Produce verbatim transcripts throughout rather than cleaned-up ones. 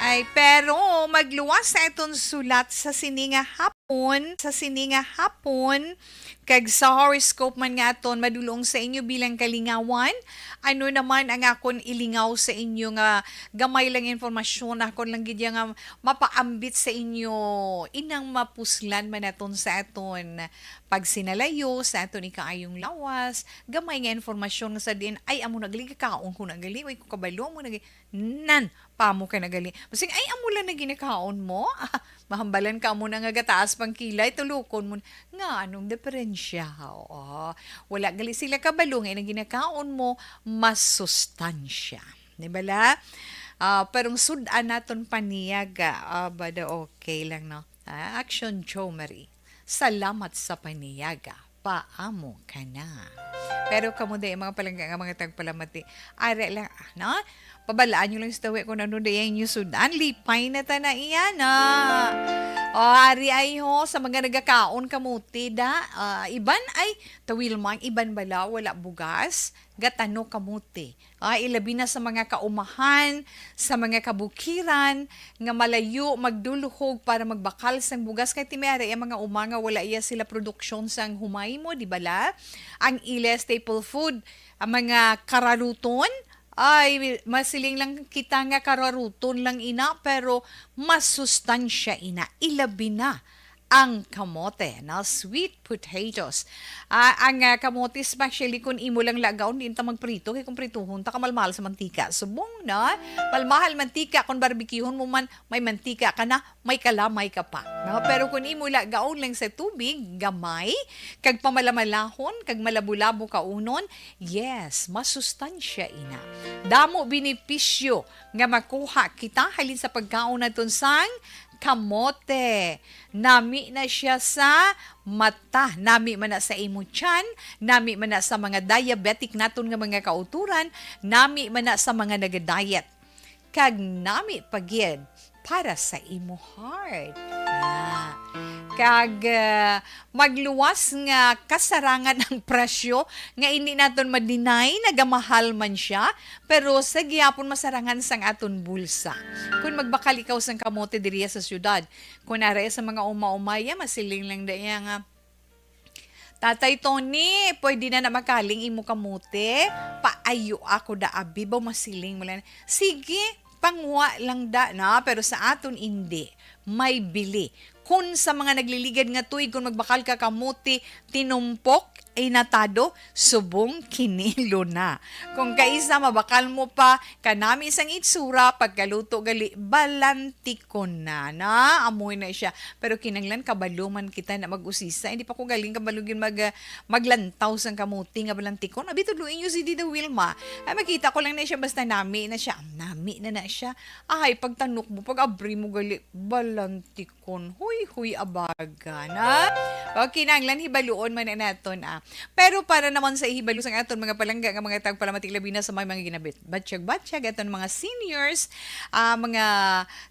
Ay, pero magluwas sa aton sulat sa sini nga hapon, sa sini nga hapon, kag sa horoscope man nga aton madulong sa inyo bilang kalingawan. Ano naman ang akon ilingaw sa inyo nga gamay lang informasyon, akon lang gid ya nga mapaambit sa inyo, inang mapuslan man naton sa aton pagsinalayo, sa aton ikaayong lawas, gamay nga informasyon nga sa diin, ay, amo na gali, kaon ko na gali, way ko kabalo, amo na gali, nan, pamo ka na gali. Basing, ay, amo lang na ginakaon mo? Ah, mahambalan ka mo na nga gataas pang kilay, tulukon mo. Nga, anong diferensya? Oo. Wala gali sila kabalo nga inang ginakaon mo, mas sustansya. Di ba la? Ah, pero ang sud-an naton paniyaga, ah, bada okay lang, no? Ah, action, Joe Marie. Salamat sa paniyaga. Paamo ka na. Pero kamo day, mga palangga nga mga tagpalamati, ari lang, ah, no? Pabalaan nyo lang sa tawi kung ano day ang inyo sudan. Lipay na ta na iyan, ah. O, ari ay ho, sa mga nagakaon kamuti, da. Ah, iban ay, tawil man, iban bala, wala bugas. Gatano kamuti. Ah, ilabi na sa mga kaumahan, sa mga kabukiran, nga malayo magdulhog para magbakal sang bugas. Kay ti may ara iya mga uma nga wala iya sila produksyon sang humay mo, di bala? Ang ila staple food, ang mga kararuton, ay, masiling lang kita nga kararuton lang ina, pero mas sustansya ina, ilabi na ang kamote, no? Sweet potatoes. Ah, ang, ah, kamote, especially kung imo lang lagaon, diin ta magprito, kay kung prituhon ta, kamalmahal sa mantika. Subong, no? Palmahal mantika, kung barbecuehon mo man, may mantika ka na, may kalamay ka pa, no? Pero kung imo lagaon lang sa tubig, gamay, kag pamalamalahon, kag malabo-labo kaunon, yes, masustansya ina. Damo benepisyo nga makuha kita halin sa pagkaon naton sang kamote. Nami na siya sa mata, nami man na sa imo tiyan, nami man na sa mga diabetic naton nga mga kauturan, nami man na sa mga naga-diet. Kag nami pa gid para sa imo heart. Ah. Kag, ah, magluwas nga kasarangan ang presyo nga hindi naton ma-deny, nagamahal man siya, pero sa gihapon masarangan sang aton bulsa. Kung magbakal ikaw sang kamote diriya sa syudad, kung ara sa mga uma-umaya, masiling lang da iya nga, "Tatay Tony, pwede na na makaling imo kamote? Paayo ako da abi," ba masiling mo lang. Sige, pangwa lang da na, pero sa aton indi. May bili. Kun sa mga nagliligad nga tuig, kung magbakal ka kamote, tinumpok, inatado, subong kinilo na. Kung kaisa, mabakal mo pa, kanami sang itsura, pagkaluto gali, balantikon na, na, amoy na siya. Pero kinanglan, kabalo man kita na mag-usisa. Hindi pa ko galing kabalo gyud mag, ah, maglantaw sang kamote nga balantikon. Abi, tudlo inyo si Dida Wilma. Ay, makita ko lang na siya, basta nami na siya. Nami na na siya. Ay, pagtanok mo, pag-abri mo gali, balantikon. Kon, huy, huy, abaga na. O, kinahanglan hibaluon man na naton, ah. Pero para naman sa ihibalo sa aton mga palangga nga mga tagpalamati, labi na sa may mga ginabit, batyag-batyag, aton mga seniors, ah, mga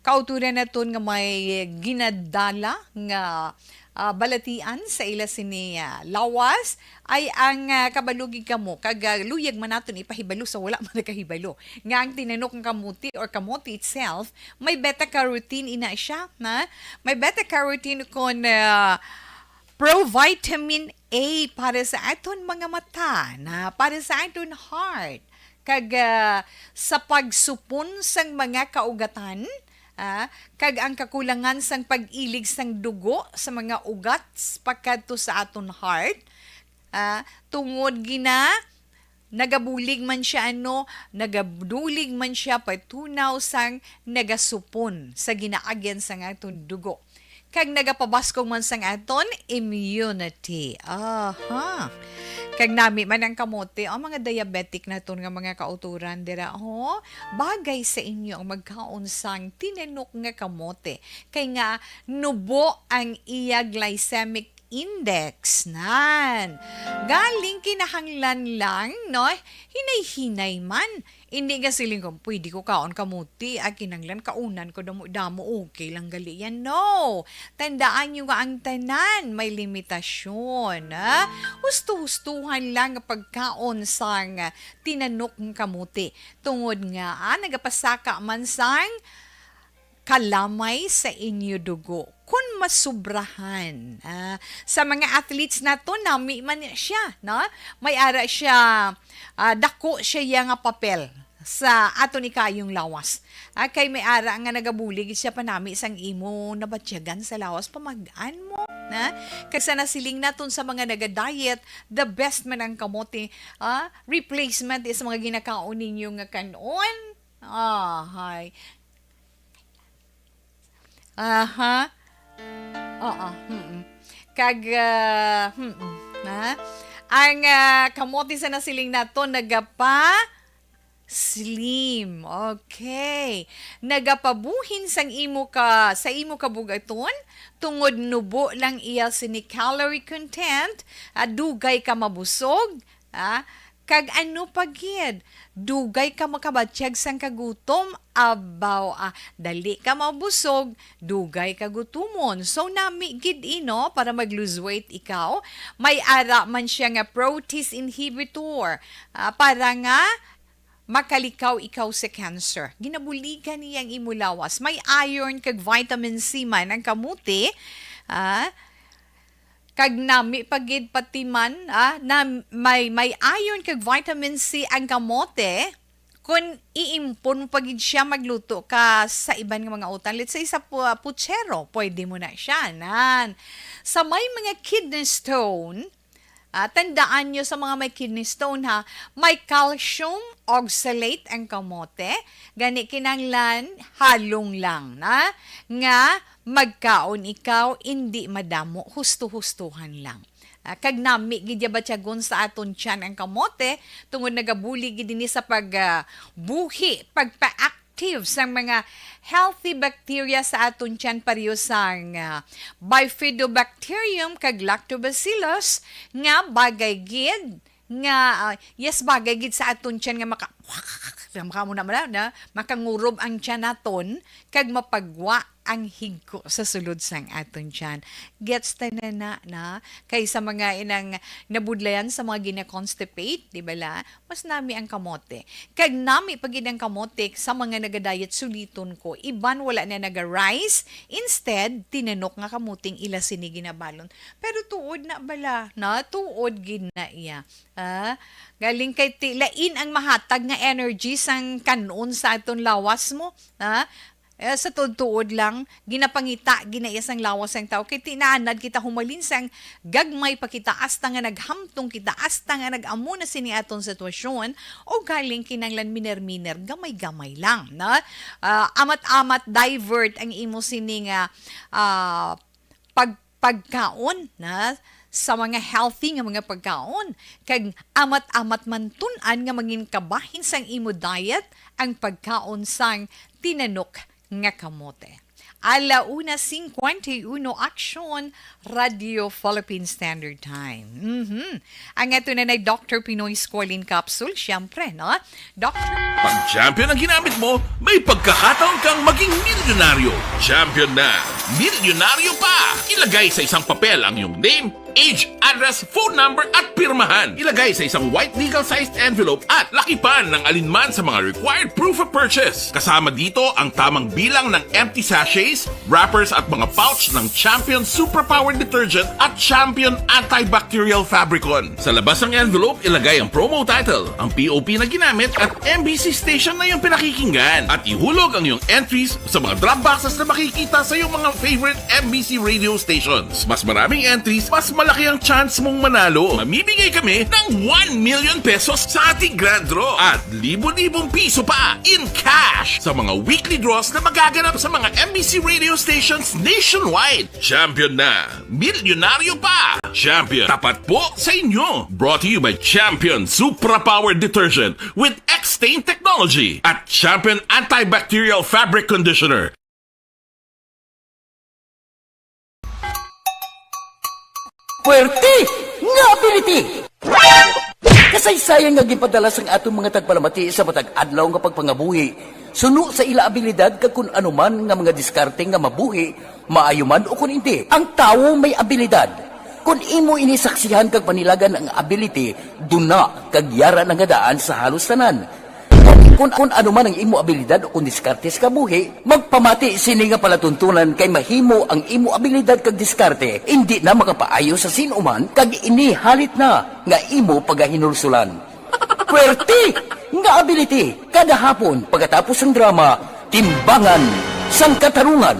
kauturan naton nga may ginadala nga, ah, balatian sa ila sini, ah, lawas, ay ang, ah, kabalugi kamo, kag, ah, luyag man naton ipahibalo sa wala man nakahibalo, nga ang tinanok nga kamuti or kamote itself, may beta-carotene ina siya, na? May beta-carotene kon, ah, provitamin A para sa aton mga mata, na para sa aton heart, kag, ah, sa pagsupon sang mga kaugatan, ah, kag ang kakulangan sang pag-ilig sang dugo sa mga ugat s-, pakadto sa aton heart, ah, tungod gina nagabulig man siya, ano, nagabulig man siya patunaw sang nagasupon sa ginaagyan sang aton dugo, kag nagapabaskog man sang aton immunity. Aha. Kag nami man ang kamote, ang mga diabetic naton nga mga kauturan dira, ho? Bagay sa inyo ang magkaon sang tinanok nga kamote, kay nga nubo ang iya glycemic index. Nan. Galing kinahanglan lang, no? Hinay-hinay man. Hindi nga siling ko, "Pwede ko kaon kamuti, ah, kinahanglan kaunan ko damo-damo, okay lang gali yan." No. Tandaan nyo nga ang tanan may limitasyon, ah. Husto-hustuhan lang ang pagkaon sang tinanok nga kamuti. Tungod nga, ah, nagapasaka man sang kalamay sa inyo dugo. Kun masubrahan, ah, sa mga athletes nato, nami man siya, no? May ara siya, ah, dako siya iya nga papel sa aton ikayong lawas. Ah, kay may ara nga nagabulig siya panami sang imo nabatyagan sa lawas, pamag-an mo, na? Kag sa nasiling naton sa mga naga-diet, the best man ang kamote, ah, replacement is mga ginakaon ninyo nga kanon. Ah, hay. Aha. Oo, mm. Kag, ah, mm, ha? Ang, ah, kamote sa nasiling nato nagapa-slim. Okay. Nagapabuhin sang imo ka, sa imo kabugaton, tungod nubo lang iya sini calorie content, ah, dugay ka mabusog, ah, kag ano pa gid, dugay ka makabatyag sang kagutom, abaw, ah, dali ka mabusog, dugay ka gutumon. So, nami gid ino para mag-lose weight ikaw. May ara man siya nga protease inhibitor, ah, para nga makalikaw ikaw sa cancer. Ginabuligan niya ang imo lawas. May iron kag vitamin C man ang kamote, ah, kag nami pa gid pati man, ah, na may, may iron kag vitamin C ang kamote. Kun iimpon mo pa gid siya, magluto ka sa iban nga mga utang. Let's say, sa pu-, putsero, pwede mo na siya. Nan. Sa may mga kidney stone, ah, tandaan nyo sa mga may kidney stone, ha, may calcium oxalate ang kamote. Gani kinanglan, halong lang na nga magkaon ikaw, indi madamo, husto-hustohan lang. Ah, kag nami gid ya batyagon sa aton tiyan ang kamote, tungod nagabuli gid ini sa pag, ah, buhi, pagpa-active sang mga healthy bacteria sa aton tiyan, pareho sang, ah, bifidobacterium kag lactobacillus, nga bagay gid nga, ah, yes, bagay gid sa aton tiyan nga maka-, maka-, muna, muna, na, makangurob ang tiyan naton, kag mapagwa ang higko sa sulod sang aton tiyan. Gets ta na na, na? Kay sa mga inang nabudlayan sa mga gina-constipate, di ba la? Mas nami ang kamote. Kag nami pa gid ang kamote sa mga nagadayat, suliton ko. Iban wala na naga-rice, instead, tinanok nga kamuting ila sini ginabalon. Pero tuod na bala, na? Tuod gid na iya. Ah, galing kay ti-, lain ang mahatag nga energy sang kanon sa aton lawas mo, ha? Eh, sa tuod-tuod lang, ginapangita, ginaiya sang lawas sang tawo. Kay tinaanad kita humalin sang gagmay pa kita, hasta nga naghamtong kita, hasta nga nag-amo na sini aton sitwasyon, o galing kinanglan miner-miner, gamay-gamay lang, na? Ah, amat-amat, divert ang imo sini nga, ah, pag-, pagkaon, na, sa mga healthy nga mga pagkaon, kag amat-amat man tun-an nga mangin kabahin sang imo diet ang pagkaon sang tinanok nga kamote. Ala una cincuenta y uno, Aksyon, Radio Philippine Standard Time. Mhm. Ang ato na nay Doctor Pinoy Squalene Capsule, siyempre, no? Doctor. Pag champion ang ginamit mo, may pagkakataon kang maging milyonaryo. Champion na, milyonaryo pa! Ilagay sa isang papel ang iyong name, age, address, phone number, at pirmahan. Ilagay sa isang white legal-sized envelope at lakipan ng alinman sa mga required proof of purchase. Kasama dito ang tamang bilang ng empty sachets, wrappers, at mga pouch ng Champion Superpower Detergent at Champion Antibacterial Fabricon. Sa labas ng envelope, ilagay ang promo title, ang P O P na ginamit, at M B C station na iyong pinakikinggan. At ihulog ang iyong entries sa mga drop boxes na makikita sa iyong mga favorite M B C radio stations. Mas maraming entries, mas malaki ang chance mong manalo. Mamimigay kami ng one million pesos sa ating grand draw at libo-libong piso pa in cash sa mga weekly draws na magaganap sa mga M B C radio stations nationwide. Champion na! Milyonaryo pa! Champion, tapat po sa inyo! Brought to you by Champion Supra Power Detergent with X-Stain Technology at Champion Antibacterial Fabric Conditioner. Puwerte nga ability! Kasaysayan nga ginpadala sang aton mga tagpalamati sa matag adlaw nga pagpangabuhi, suno sa ila abilidad kag kun ano man nga mga diskarte nga mabuhi, maayo man o kun indi. Ang tawo may abilidad. Kun imo ini saksihan kag panilagan ang ability, duna kag yara na nga daan sa halos tanan. Kon Kung, kung ano man ang imo abilidad o kung diskarte sa kabuhi, magpamati sini nga palatuntunan kay mahimo ang imo abilidad kag diskarte indi na makapaayo sa sin-o man kag ini halit na nga imo pagahinulsulan. Puwerte nga ability kada hapon pagkatapos sang drama, Timbangan sang Katarungan.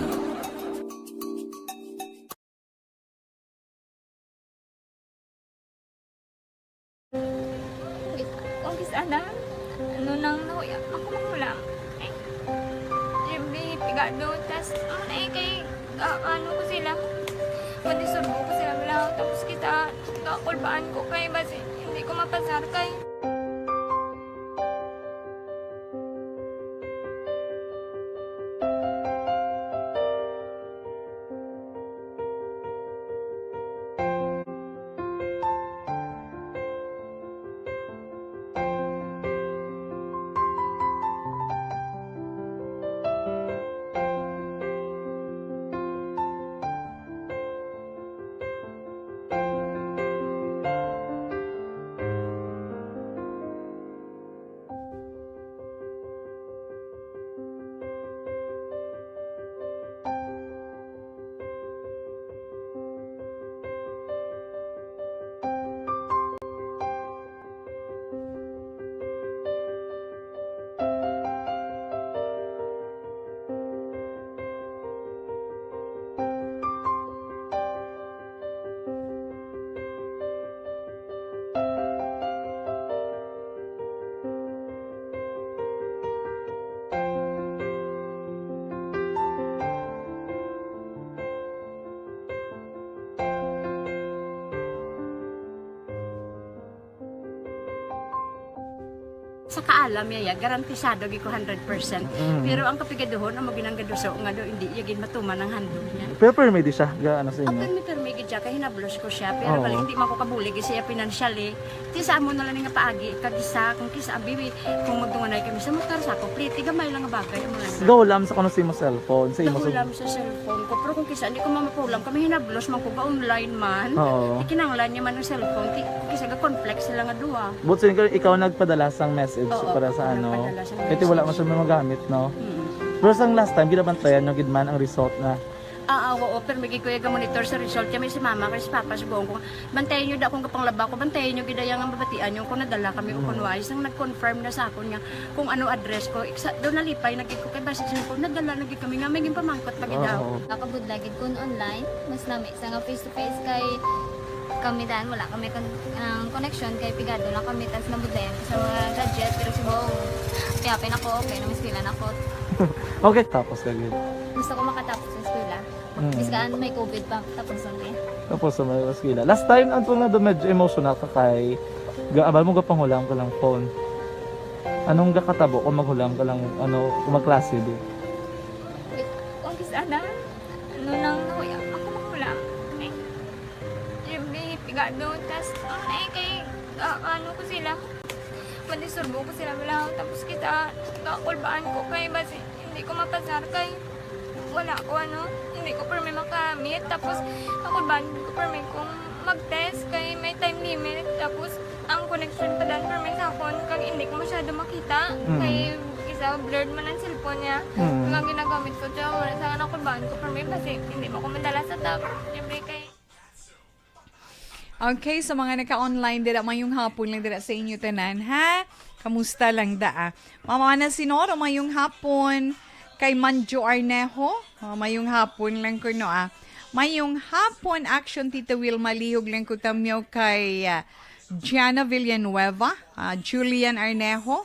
Kung kis-, ana, ano nang nahuya, ako magmula. Eh, Jimmy, pigado, tas, ano na eh, kay, ah, ano ko sila, madisurbo ko sila, wala, tapos kita, kakulbaan ko kay, basi, hindi ko mapasar kay. Sa kaalam niya, ya, garantisado gid ko hundred percent. Mm. Pero ang kapigaduhon, amo ginang gaduso nga do, hindi niya gid matuman ang handog niya. Pero permi di siya, ga, ano sa inyo? Permi, permi gid siya, kay hinablos ko siya. Pero Oo. Bali, hindi man ko kabulig siya financially. Ti sa amo na lang nga paagi, kag isa, kung kisa, abi, kung magdunganay kami sa motor, sa ako, pliti, gamay lang nga bagay, amo lang. Gahulam sa kuno sa imo cellphone, sa imo sa Gahulam sa cellphone ko, pero kung kisa, hindi ko mamapahulam, kami hinablos man ko, ga-online man. Oo. Ikinanglan niya man ang cellphone, ti, kung kisa, ga-conflict sila nga duha. But so, ikaw, ikaw nagpadala sang message Oo, para sa ako ano? Nagpadala sang Kaya ti wala man message. Siya magamit, no? Mm. Pero sang last time, ginabantayan nyo gid man ang result na? Ah, ah, oo, pero may gikuya ga-monitor sa result. Kami si mama, kay si papa, sugoon ko. Bantayan nyo da kung kapanglaba ko, bantayan nyo gid ang mabatian nyo kung nadala kami o Mm. kung wala. Isang nag-confirm na sa akon nga kung ano address ko. Iksa, doon nalipay na gid ko kay basi siya ko, nadala na gid kami nga may ginpamangkot pa gid daw. Oo. Nakabudlay gid kun online, mas nami sa nga face to face kay kami dan wala kami kon-, ang connection kay pigado lang kami tas nabudlayan ko sa mga gadget pero si Bong kaya pin ako okay na mas pila na ako. Okay, tapos ka gid. Gusto ko makatapos sa eskwela. Mm. Bis kaan may covid pa, tapos ang eh. Tapos sa mga eskwela. Last time, ang tunga do medyo emotional ka kay ga-, abal mo gapanghulam ka lang phone. Anong gakatabo kung maghulam ka lang, ano, kung magklase di? Wait, kung kis-, ana? Ano nang nahuya? Ako maghulam. Eh, Jimmy, pigado. Tas, ang na eh, kay, ah, ano ko sila? Madisurbo ko sila, wala. Tapos kita, kakulbaan ko kay, basi, hindi ko mapasar kay, wala ko, ano, hindi ko permi makamit. Tapos, kakulbaan ko permi kung mag-test kay may time limit. Tapos, ang connection pa dan permi sa akon, kag hindi ko masyado makita. Mm. Kay, isa, blurred man ang cellphone niya. Mm. Kag ang ginagamit ko, siya, wala sa kakulbaan ko permi, basi, hindi mo ko madala sa tap. Siyempre, kay Okay, sa mga naka-online dira, mayong hapon lang dira sa inyo tanan, ha? Kamusta lang da, ah? Mama Ana Sinoro, mayong hapon. Kay Manjo Arnejo, oh, mayong hapon lang kuno, ah. Mayong hapon, Action Tita Wilma, lihog lang ko tamyaw kay, ah, Jana Villanueva, ah, Julian Arnejo,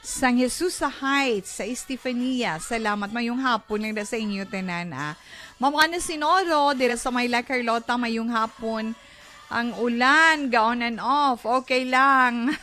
Sang Jesus sa Heights, sa Estefania. Salamat. Mayong hapon lang da sa inyo tanan, ah. Ma'am Ana Sinoro, dira sa Mayla, Carlota, mayong hapon. Ang ulan, ga-on and off. Okay lang.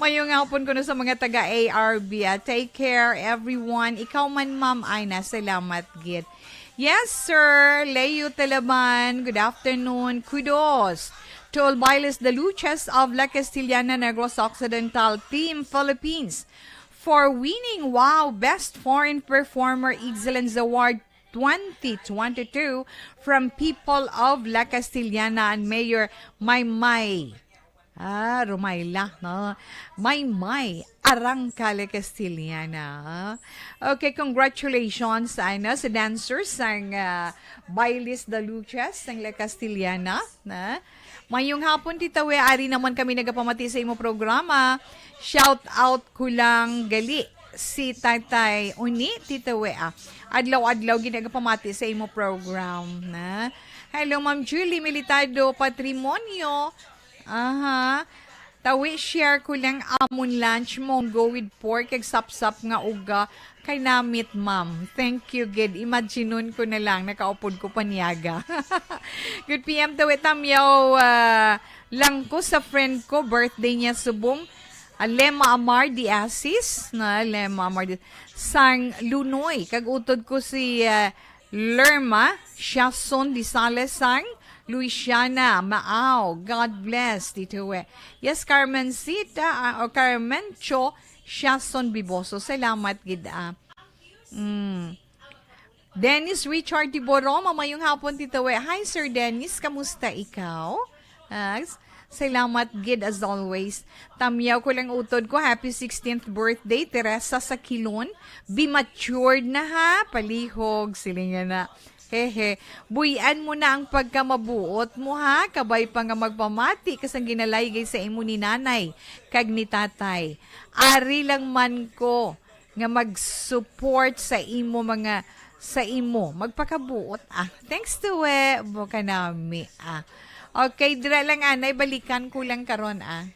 Mayong hapon kuno sa mga taga A R B, ah. Take care, everyone. Ikaw man, ma'am, ay na. Salamat gid. Yes, sir. Leo Talaban, good afternoon. Kudos to Albailes de Luces of La Castellana, Negros Occidental, Team Philippines, for winning Wow Best Foreign Performer Excellence Award twenty twenty-two from People of La Castellana and Mayor Maymay Ah, Rumayla, no? Maymay, Arangkale Castellana. Okay, congratulations, ano, sa dancers sang, ah, Bailes de Luces sang La Castellana, na? Mayong hapon, Tita We. Ari naman kami nagapamati sa imo programa. Shout out ko lang gali si Tatay Uni, Tita We, ah. Adlaw-adlaw ginagapamati sa imo program, na? Hello, Ma'am Julie Militado Patrimonio. Aha. Tawi, share ko lang amon lunch, munggo with pork, kag sapsap nga uga. Kay namit, ma'am. Thank you, gid. Imaginon ko na lang, nakaupod ko paniaga. Good P M, Tawi, tamyaw, ah, lang ko sa friend ko, birthday niya subong. Ah, Lema Amar de Asis, na Lema Amar de, sang Lunoy. Kag utod ko si, ah, Lerma Siason Disales sang Luisiana, Maaw. God bless, Tito We. Yes, Carmencita, ah, o Carmencho Siason Biboso. Salamat gid, ah. Mm. Dennis Richard Tiboro, mamayong hapon, Tito We. Hi, Sir Dennis. Kamusta ikaw? Ah, s-, salamat gid as always. Tamyaw ko lang utod ko, happy sixteenth birthday, Teresa sa Kilon. Be matured na ha, palihog, siling niya na. Hehe, buy-an mo na ang pagkamabuot mo ha, kabay pa nga magpamati ka sang ginalaygay sa imo ni nanay kag ni tatay. Ari lang man ko nga mag-support sa imo mga, sa imo. Magpakabuot, ah. Thanks to we, buka nami, ah. Okay, dira lang, anay, balikan ko lang karon, ah.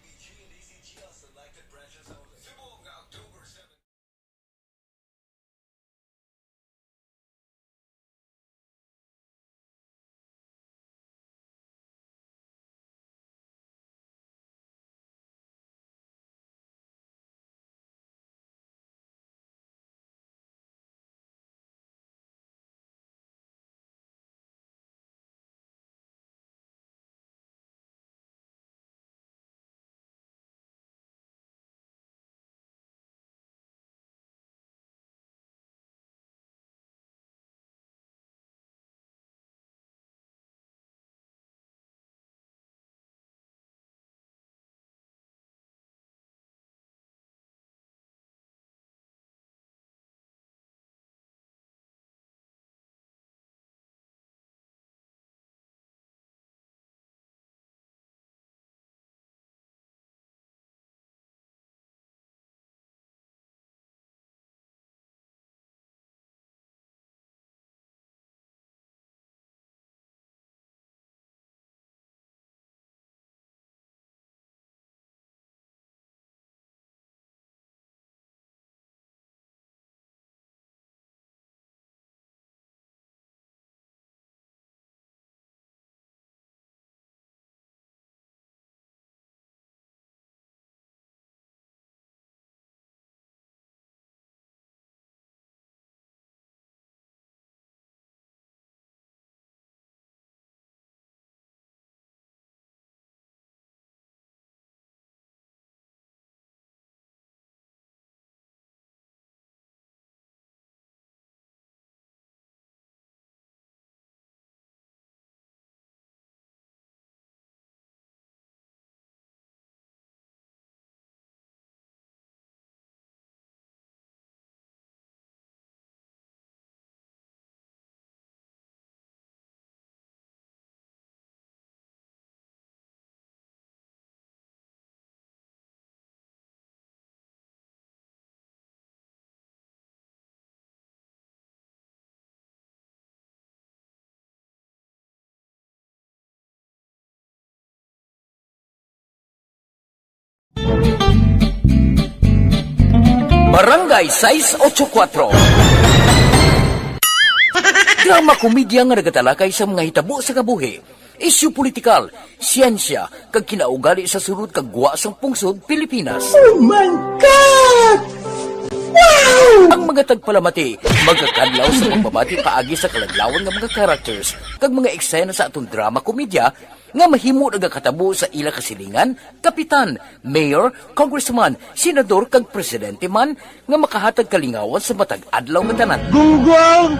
Barangay sais ocho kuwatro. Drama komedya nga nagatalakay sa mga hitabo sa kabuhi, isyu politikal, siyensya, kag kinaugali sa sulod kag gwa sang pungsod Pilipinas. Oh my God! Wow! Ang mga tagpalamati magakadlaw sa pagbabati paagi sa kaladlawan nga mga characters kag mga eksena sa aton drama komedya nga mahimo nagakatabo sa ila kasilingan, kapitan, mayor, congressman, senador, kag presidente man nga makahatag kalingawan sa matag adlaw nga tanan. Gunggong!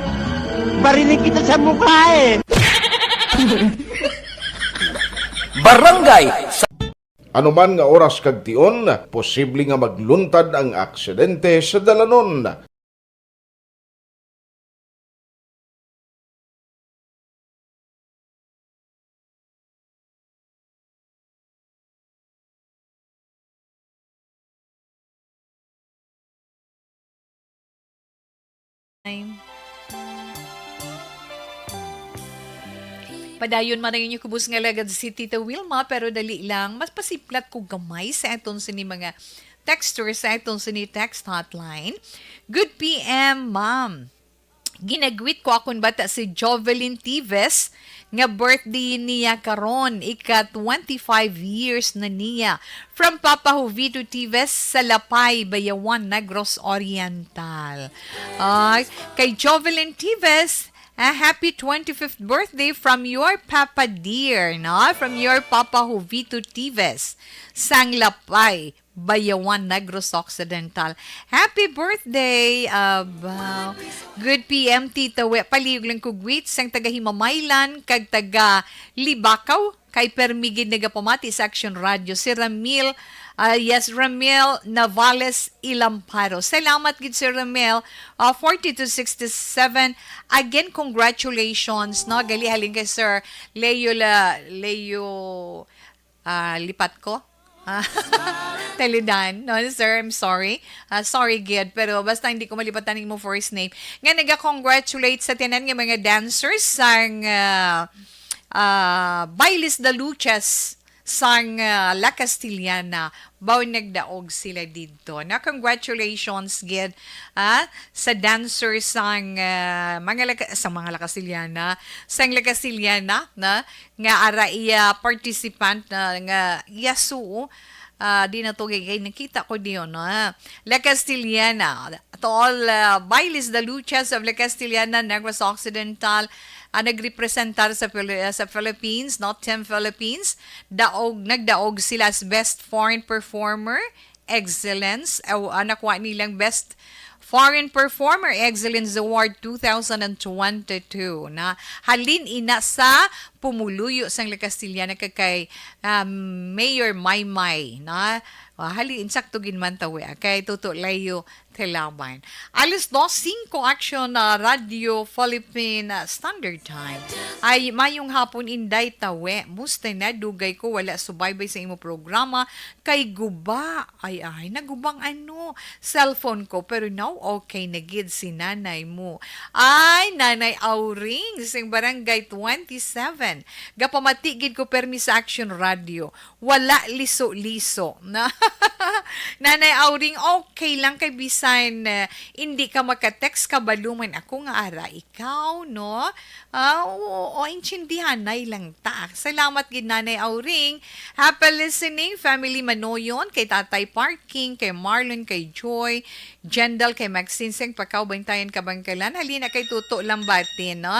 Barinig kita sa mukha eh! Barangay sa Anuman nga oras kag tion, posible nga magluntad ang aksidente sa dalanon. Time. Padayon man ang inyo kubos nga lagad si Tita Wilma, pero dali lang, mas pasiplat ko gamay sa aton sini mga texters sa aton sini text hotline. Good P M, ma'am. Ginagwit ko akon bata si Jovelyn Tives, nga birthday niya karon, ika twenty-five years na niya. From Papa Jovito Tives sa Lapay, Bayawan, Negros Oriental. Ay, kay Jovelyn Tives, a happy twenty-fifth birthday from your Papa dear, no? From your Papa Jovito Tives, sang Lapay, Bayawan, Negros Occidental. Happy birthday! Abaw. Good P M, Tita We. Palihog lang ko greet sang taga Himamaylan kag taga Libakaw. Kay permi gid nagapamati sa Action Radio. Si Ramil, ah, yes, Ramil Navales Ilamparo. Salamat gid, Sir Ramil. Ah, forty-two sixty-seven. Again, congratulations, no? Gali halin kay Sir Leo La, Leo, ah, Lipat ko? Ah, Teledan, no, sir, I'm sorry. Ah, sorry, gid, pero basta hindi ko malipatan ang imong first name. Nga naga-congratulate sa tanan nga mga dancers sang, ah, ah, Bailes de Luces sang, ah, La Castellana. Baw nagdaog sila didto. Na congratulations, gid, ah, sa dancers sang, ah, mga La Ca-, sa mga La Castellana, sang La Castellana, na nga ara iya participant na nga iya suo, ah, di na to kay, kay nakita ko diyon, ah. La Castellana, to all, ah, Bailes de Luces of La Castellana, Negros Occidental, ah, nagrepresentar sa Pili-, sa Philippines, no? Team Philippines, daog, nagdaog sila as best foreign performer, excellence, aw, ah, nakuha nilang Best Foreign Performer Excellence Award two thousand and twenty-two na halin ina sa pumuluyo sang La Castellana kag kay, ah, Mayor Maymay na, ah, halin insakto gid man tawi, ah, kay Toto Leo Telaban. Alas dos singko Action, ah, Radio Philippine, ah, Standard Time. Ay, mayong hapon, Inday Tawe. Musta na? Dugay ko wala subaybay sa imo programa. Kay guba, ay, ay, nagubang ano, cellphone ko, pero now okay na gid si nanay mo. Ay, Nanay Auring, sing Barangay twenty-seven. Gapamati gid ko permi sa Action Radio. Wala liso-liso. Na, Nanay Auring, okay lang kay bisan, eh, hindi ka maka-text, kabalo man ako nga ara ikaw, no? Ah, oo, oo, intindihanay lang ta. Salamat gid, Nanay Auring. Happy listening, Family Manoyon, kay Tatay Parking, kay Marlon, kay Joy, Jendal, kay Maxine, sang Pakaw, Bantayan, Kabangkalan. Halina kay Tuto Lambatin, no?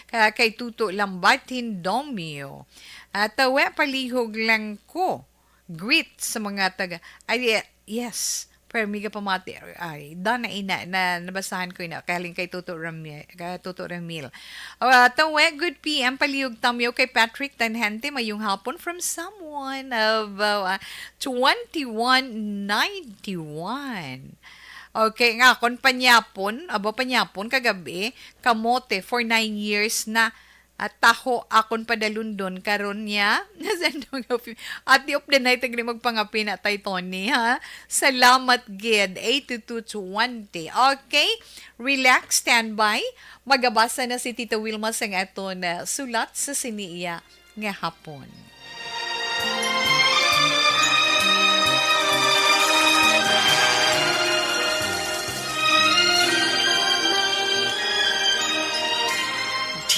Ka-, kay Tuto Lambatin, Domio. Ah, tawe, palihog lang ko. Greet sa mga taga, ay, eh, yes. Permi gapamati, ay, dana ina, na, nabasahan ko ina, kaling kay Toto Ramil, kay Toto Ramil. Ah, tawe, good P M, palihog tamyo kay Patrick Tanhente, mayong hapon from someone of, uh, twenty-one ninety-one. Okay, nga, akon panyapon, aba, panyapon, kagabi, kamote, for nine years na, at taho akon padalundon karon niya. At the of the night, agri magpangapina tay Tony, ha? Salamat gid, eight two two twenty. Okay? Relax, standby. Magabasa na si Tita Wilma sang aton, ah, sulat sa sini iya nga hapon.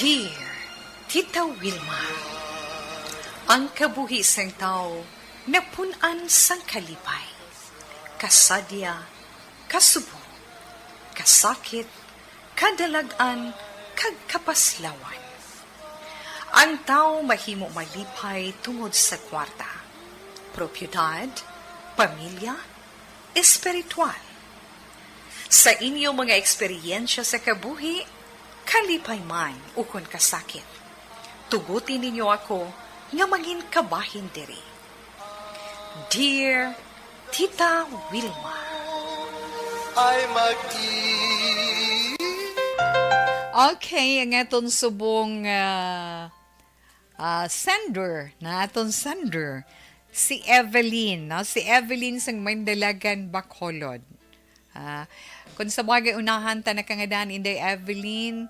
Dear Tita Wilma, ang kabuhi sang tawo napun-an sang kalipay, kasadya, kasubo, kasakit, kadalag-an, kag kapaslawan. Ang tawo mahimo malipay tungod sa kwarta, propiedad, pamilya, espiritual. Sa inyo mga eksperyensya sa kabuhi, kalipay man ukon kasakit, tuguti ninyo ako nga mangin kabahin diri. Dear Tita Wilma. Ay mag-i- Okay, ang aton subong, ah, ah, sender, na aton sender, si Evelyn, no? Si Evelyn sang Mandalagan, Bacolod. Ah, kung sa bagay, unahan ta na ka nga daan, Inday Evelyn,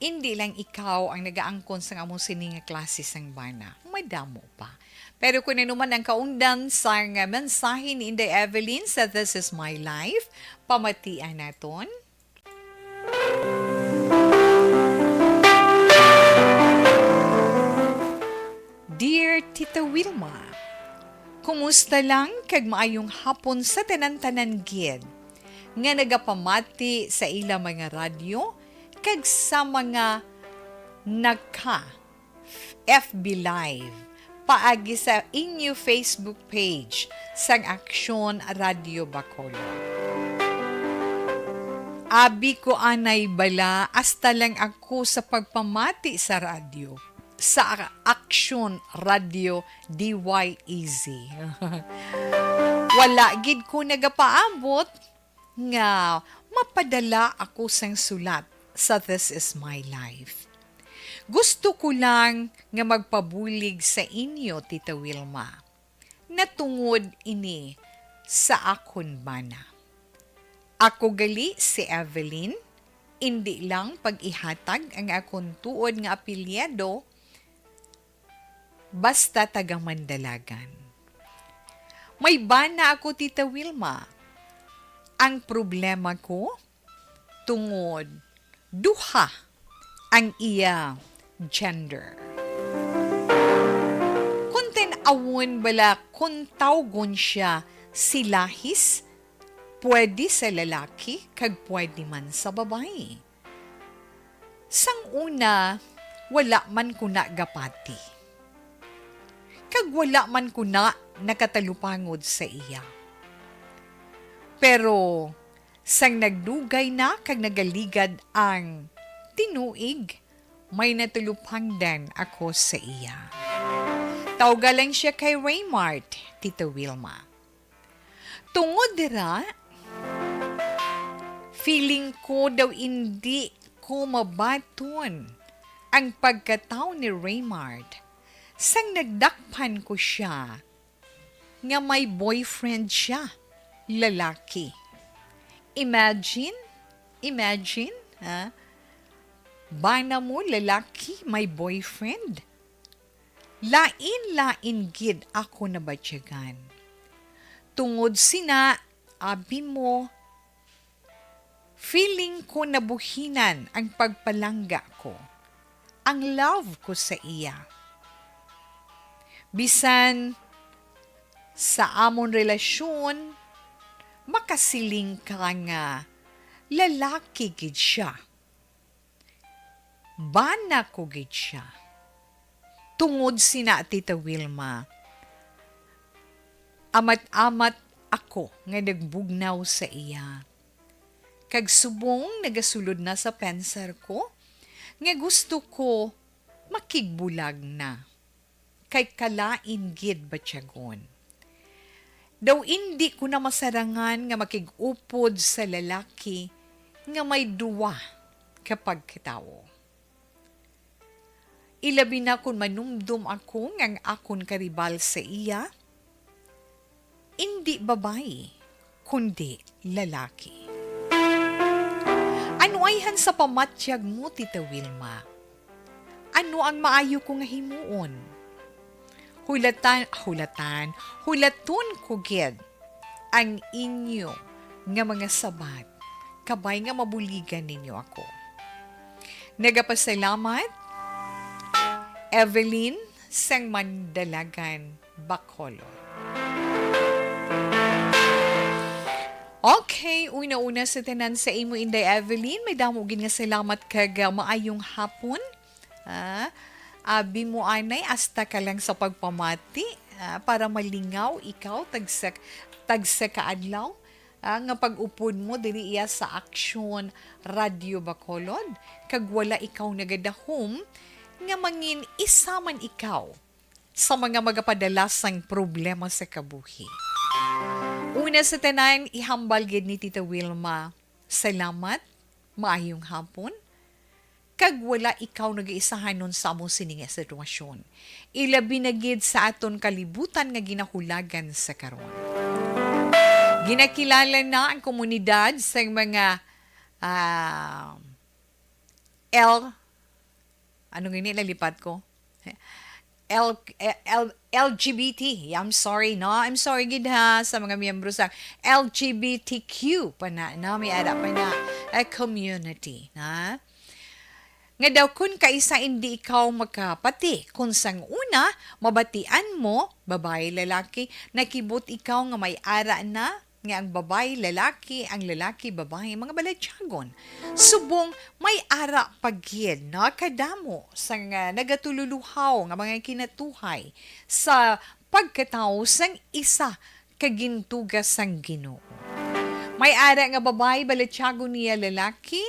indi lang ikaw ang nagaangkon sang among sini nga klase sang bana. Madamo pa. Pero kung ano man ang kaundan sang mensahe ni Inday Evelyn sa This Is My Life, pamatian naton. Dear Tita Wilma, kumusta lang kag maayong hapon sa tanan-tanan gid nga nagapamati sa ila mga radyo kag sa mga naka F B Live paagi sa inyo Facebook page sang Aksyon Radio Bacolod. Abi ko anay bala, hasta lang ako sa pagpamati sa radyo, sa Aksyon Radio D Y E Z. Wala gid ko nagapaabot nga mapadala ako sang sulat sa This Is My Life. Gusto ko lang nga magpabulig sa inyo, Tita Wilma, natungod ini sa akon bana. Ako gali si Evelyn, indi lang pag-ihatag ang akon tuod nga apelyido, basta taga Mandalagan. May bana ako, Tita Wilma. Ang problema ko, tungod duha ang iya gender. Kung tan-awon bala, kung tawgon siya si lahis, pwede sa lalaki kag pwede man sa babayi. Sang una, wala man ko na gapati. Kag wala man ko na nakatalupangod sa iya. Pero sang nagdugay na kag nagaligad ang tinuig, may natulupangdan ako sa iya. Tawga lang siya kay Raymart, Tita Wilma. Tungod dira, feeling ko daw indi ko mabaton ang pagkatawo ni Raymart sang nagdakpan ko siya nga may boyfriend siya, lalaki. Imagine, imagine, ha? Bana mo, lalaki, may boyfriend? Lain-lain gid ako nabatyagan. Tungod sina, abi mo, feeling ko nabuhinan ang pagpalangga ko, ang love ko sa iya. Bisan sa amon relasyon, makasiling ka nga lalaki gid siya. Bana ko gid siya. Tungod sina, Tita Wilma, amat-amat ako nga nagbugnaw sa iya. Kag subong nagasulod na sa pensar ko nga gusto ko makigbulag na. Kay kalain gid batyagon. Daw indi ko na masarangan nga makig-upod sa lalaki nga may duwa ka pagkatawo. Ilabi na kon manumdom ako nga ang akon karibal sa iya indi babayi, kundi lalaki. Ano ayhan sa pamatyag mo, Tita Wilma? Ano ang maayo ko nga himuon? Hulatan, hulatan, hulaton ko gid ang inyo nga mga sabat, kabay nga mabuligan ninyo ako. Nagapasalamat, Evelyn, sang Mandalagan, Bacolod. Okay, una-una sa tanan sa imo, Inday Evelyn, may damo gid nga salamat kag, ah, maayong hapon. Ah, abi mo anay, hasta ka lang sa pagpamati, ah, para malingaw ikaw tagsa, tagsa ka adlaw, ah, nga pag-upod mo diri iya sa Aksyon Radio Bacolod, kag wala ikaw nagadahom nga mangin isa man ikaw sa mga magapadala sang problema sa kabuhi. Una sa tanan, ihambal gid ni Tita Wilma, salamat, maayong hapon, kag wala ikaw nagaisahanon sa among sini nga sitwasyon, ilabi na gid sa aton kalibutan nga ginahulagan sa karon. Ginakilala na ang komunidad sang mga, ah, L, ano nga ini, nalipat ko? L, L, L G B T. I'm sorry, no? I'm sorry gid ha sa mga miyembro sa L G B T Q pa na, no? May ara pa na a community, na? Nga daw kun kaisa indi ikaw makapati, kun sang una, mabatian mo, babayi, lalaki, nakibot ikaw nga may ara na, nga ang babayi, lalaki, ang lalaki, babayi, mga balatyagon. Subong may ara pa gid, no? Kadamo sang, ah, nagatululuhaw nga mga kinatuhay sa pagkatawo sang isa ka gintuga sang Ginoo. May ara nga babayi, balatyagon niya lalaki,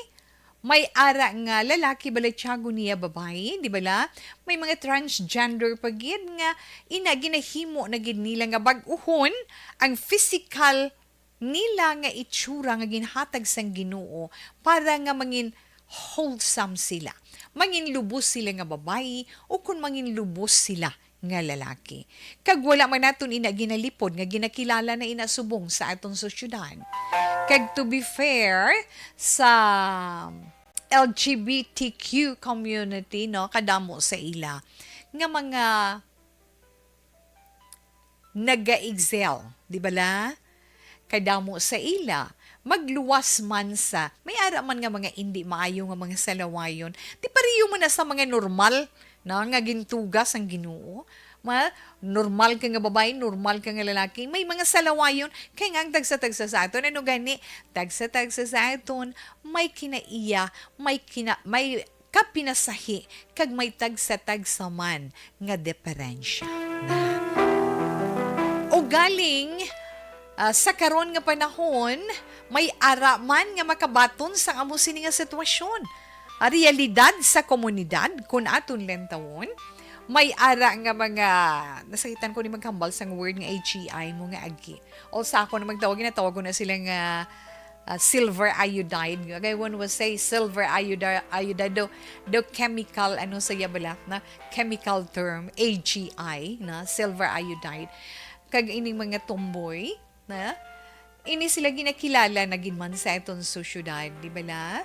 may ara nga lalaki, balatyagon niya babayi, di bala? May mga transgender pa gid nga ina ginahimo na gid nila nga bag-uhon ang physical nila nga itsura nga ginhatag sang Ginoo para nga mangin wholesome sila, mangin lubos sila nga babayi, o kun mangin lubos sila nga lalaki. Kag wala man naton ina ginalipod nga ginakilala na ina subong sa aton sosyedad. Kag to be fair, sa L G B T Q community, no, kadamo sa ila nga mga naga-excel, di bala? Kadamo sa ila, magluwas man sa, may ara man nga mga indi maayo nga mga salawayon, di pareho man na sa mga normal na nga gintuga sang Ginoo. Ma, normal ka nga babayi, normal ka nga lalaki, may mga salawayon, kay nga ang tagsa-tagsa sa aton, ano gani, tagsa-tagsa sa aton, may kinaiya, may kina-, may kapinasahi, kag may tagsa-tagsa man nga diferensya na. Ugaling, ah, sa karon nga panahon, may ara man nga makabaton sang amo sini nga sitwasyon. Ah, realidad sa komunidad, kun aton lentawon, may ara nga mga, nasakitan ko ni maghambal sang word nga A G I mo nga agi. O sa ako na magtawag, ginatawag ko na sila nga, ah, silver iodide. Kay one will say silver iodide, iodide, do, do chemical, ano sa iya bala, na chemical term, A G I, na silver iodide. Kag ining mga tomboy, na ini sila ginakilala na gid man sa aton sosyedad, di bala?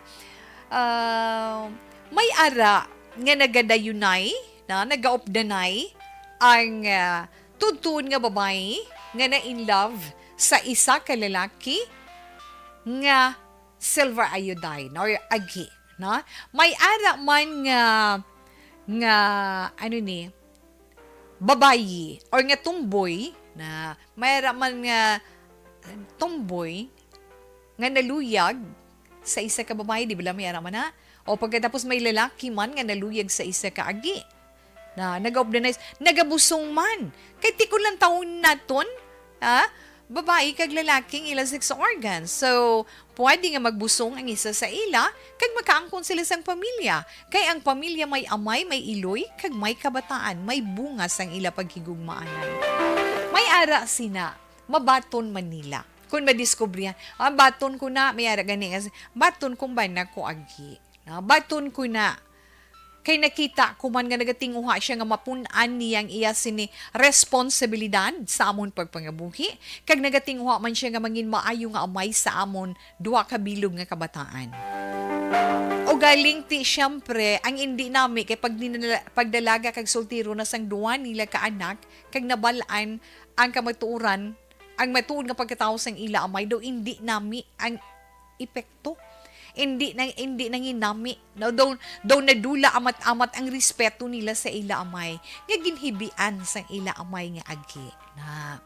Ah, may ara nga nagadayunay, na nagaupdanay ang, ah, tudtuon nga babayi nga na in love sa isa ka lalaki nga silver iodide or agi, no? May ara man nga, nga, ano ni, babayi or nga tomboy, na may ara man nga tomboy nga naluyag sa isa ka babayi, di ba, may ara man na? O pagkatapos may lalaki man nga naluyag sa isa ka agi. Na nagaupdanay, nagabusong man. Kay tikon lang taon naton, ha? Babayi kag lalaki ang ilang sex organs. So, pwede nga magbusong ang isa sa ila, kag makaangkon sila sang pamilya. Kay ang pamilya may amay, may iloy, kag may kabataan, may bunga sang ila paghigugmaanay. May ara sina, mabaton man nila. Kung madiskubrihan, ah, baton ko na, may ara gani nga, baton kung ba na ko agi. Na, baton ko na. Kay nakita ko man nga nagatinguha siya nga mapun-an niya ang iya sini responsibilidad sa amon pagpangabuhi, kag nagatinguha man siya nga mangin maayo nga amay sa amon duha ka bilog nga kabataan. Ugaling ti, siyempre, ang indi nami kay pag dinala-, pagdalaga kag soltero na sang duha nila ka anak, kag nabal-an ang kamatuoran, ang matuod nga pagkatawo sang ila amay, daw indi nami ang epekto. Indi na, indi nanginami. No, daw, daw nadula amat-amat ang respeto nila sa ila amay, nga ginhibian sang ila amay nga agi. Na,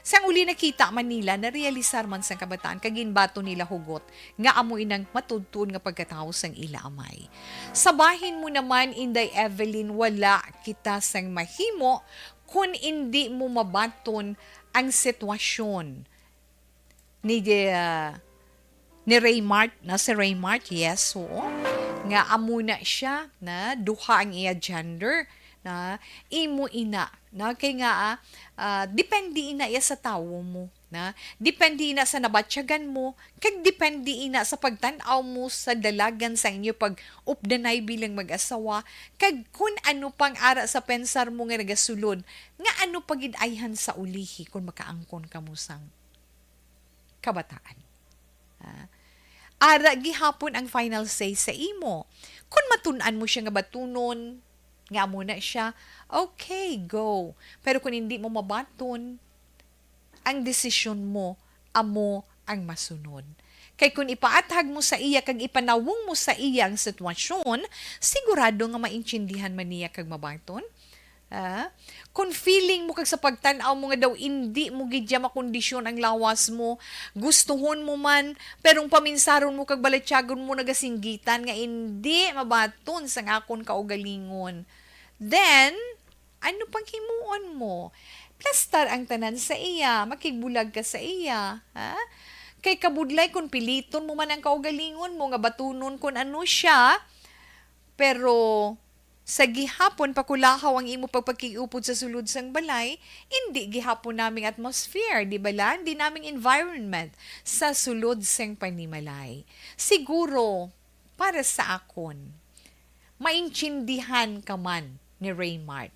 sang uli nakita man nila, narealisar man sang kabataan, kag ginbaton nila hugot nga amo inang matuod-tuod nga pagkatawo sang ila amay. Sa bahin mo naman, Inday Evelyn, wala kita sang mahimo kun indi mo mabaton ang sitwasyon ni, ah, ni Raymart, na si Raymart, yes, oo. Nga amo na siya, na duha ang iya gender, Na, imo ina, na, kay nga, ah, ah, depende ina iya sa tawo mo, na, depende ina sa nabatyagan mo, kag depende ina sa pagtan-aw mo sa dalagan sa inyo pag-updanay bilang mag-asawa, kag kun ano pang ara sa pensar mo nga nagasulod, nga ano pa gid ayhan sa ulihi kun makaangkon kamo sang kabataan. Ah, ara gihapon ang final say sa imo. Kun matun-an mo siya nga batunon, nga amo na siya, okay, go. Pero kung hindi mo mabaton, ang desisyon mo amo ang masunod. Kay kung ipaathag mo sa iya kag ipanawong mo sa iya ang sitwasyon, sigurado nga maintindihan man niya kag mabaton. Ah, kung feeling mo kag sa pagtan-aw mo nga daw indi mo gid ya makondisyon ang lawas mo, gustuhon mo man, pero ang paminsaron mo kag balatyagon mo nagasinggitan nga indi mabaton sang akon kaugalingon, then, ano pang himuon mo? Plastar ang tanan sa iya, makigbulag ka sa iya, ha? Kay kabudlay kung piliton mo man ang kaugalingon mo nga batunon kun ano siya, pero sa gihapon pakulahaw ang imo pagpakig-upod sa sulod sang balay, indi gihapon naming atmosphere, di bala? Indi naming environment sa sulod sang panimalay. Siguro, para sa akon, maintindihan ka man ni Raymart.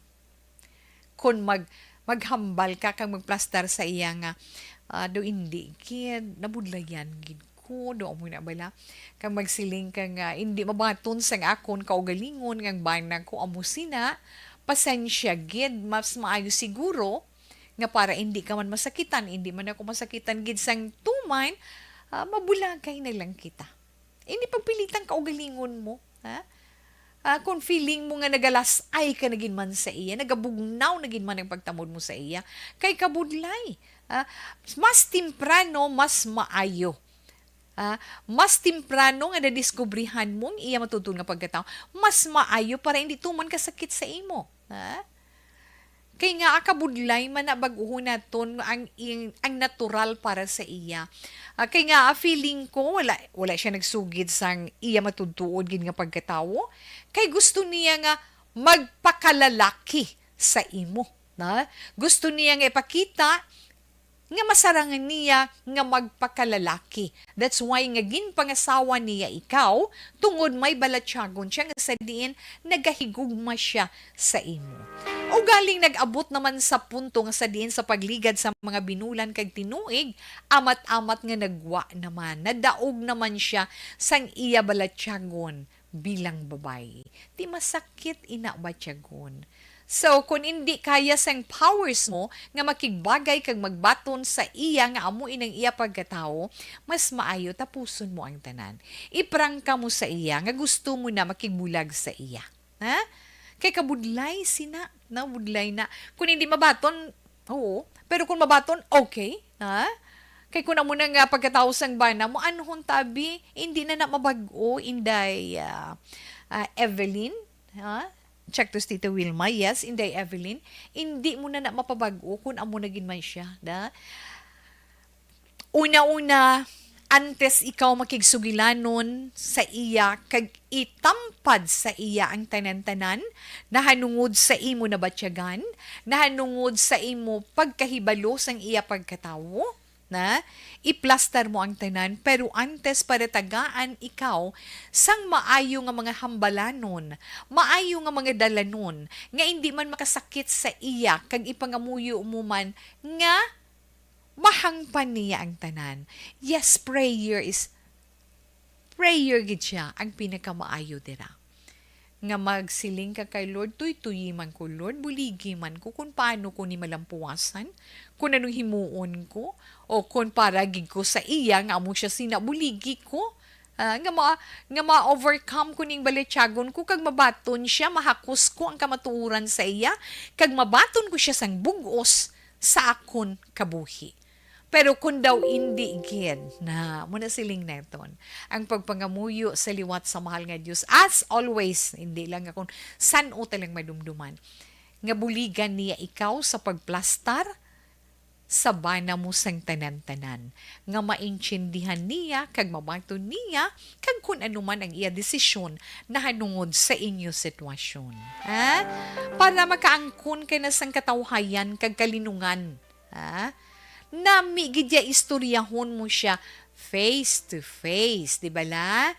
Kon mag-, maghambal ka kag magplastar sa iya nga, ah, "Do indi gid, nabudlayan gid ko, do amo na bala." Kag magsiling ka nga, "Indi mabaton sang akon kaugalingon nga ang bana ko amo sina." Pasensya gid, mas maayo siguro nga para indi ka man masakitan, indi man ako masakitan gid sang tuman, ah, mabulagay na lang kita. Hindi pagpilitang kaugalingon mo, ha? Ah, kung feeling mo nga nagalas-ay ka na gid man sa iya, nagabugnaw na gid man ang pagtamod mo sa iya, kay kabudlay, ah, mas temprano, mas maayo. Ah, mas temprano nga nadiskubrihan mo ang iya matuod-tuod nga pagkatawo, mas maayo para hindi tuman kasakit sa imo, ha? Kay nga, ah, kabudlay man na bag-uhon naton ang ing-, ang natural para sa iya. Ah, kay nga, ah, feeling ko, wala, wala siya nagsugid sang iya matuod-tuod gid nga pagkatawo. Kay gusto niya nga magpakalalaki sa imo, na? Gusto niya nga ipakita nga masarangan niya nga magpakalalaki. That's why nga ginpangasawa niya ikaw, tungod may balatyagon siya nga sa diin nagahigugma siya sa imo. Ugaling nag-abot naman sa punto nga sa diin sa pagligad sa mga binulan kag tinuig, amat-amat nga nagwa naman, nadaog naman siya sang iya balatyagon bilang babayi. Ti masakit ina batyagon. So, kung indi kaya sang powers mo nga makigbagay kag magbaton sa iya nga amo inang iya pagkatawo, mas maayo tapuson mo ang tanan. Iprangka mo sa iya nga gusto mo na makigbulag sa iya. Ha? Kay kabudlay sina, na budlay na. Kung hindi mabaton, oo. Pero kung mabaton, okay. Ha? Kay kung amo na nga pagkatawo sang bana mo, anhon tabi, hindi na na mabag-o, Inday, ah, ah, Evelyn. Ha? Check to si Tita Wilma. Yes, Inday Evelyn. Hindi mo na na mapabag-o kung amo na gid man siya. Da? Una-una, antes ikaw makigsugilanon sa iya kag itampad sa iya ang tanan-tanan, nahanungod sa imo nabatyagan, nahanungod sa imo pagkahibalo sang iya pagkatawo, na, iplastar mo ang tanan, pero antes para tagaan ikaw sang maayo nga mga hambalanon, maayo nga mga dalanon, nga indi man makasakit sa iya, kag ipangamuyo mo man nga mahangpan niya ang tanan. Yes, prayer is, prayer gid siya ang pinakamaayo dira. Nga magsiling ka kay Lord, "Tuytuyi man ko, Lord, buligi man ko kung paano ko ni malampuwasan, kung anong himuon ko, o kung para gid ko sa iya nga amo siya sina, buligi ko." Ah, nga ma-, nga ma-overcome ko ning balatyagon ko, kag mabaton siya, mahakos ko ang kamatuoran sa iya, kag mabaton ko siya sang bug-os sa akon kabuhi. Pero kun daw indi gid, na, mo na siling neton, ang pagpangamuyo sa liwat sa mahal nga Dios, as always, hindi lang nga kun san-o ta lang madumduman, nga buligan niya ikaw sa pagplastar, sa bana mo sang tanan-tanan, nga maintindihan niya kag mabaton niya kag kun ano man ang iya desisyon nahanungod sa inyo sitwasyon. Ha? Para makaangkon ka na sang katawhayan kag kalinungan. Ha? Nami gid ya istoryahon mo siya face to face, di bala?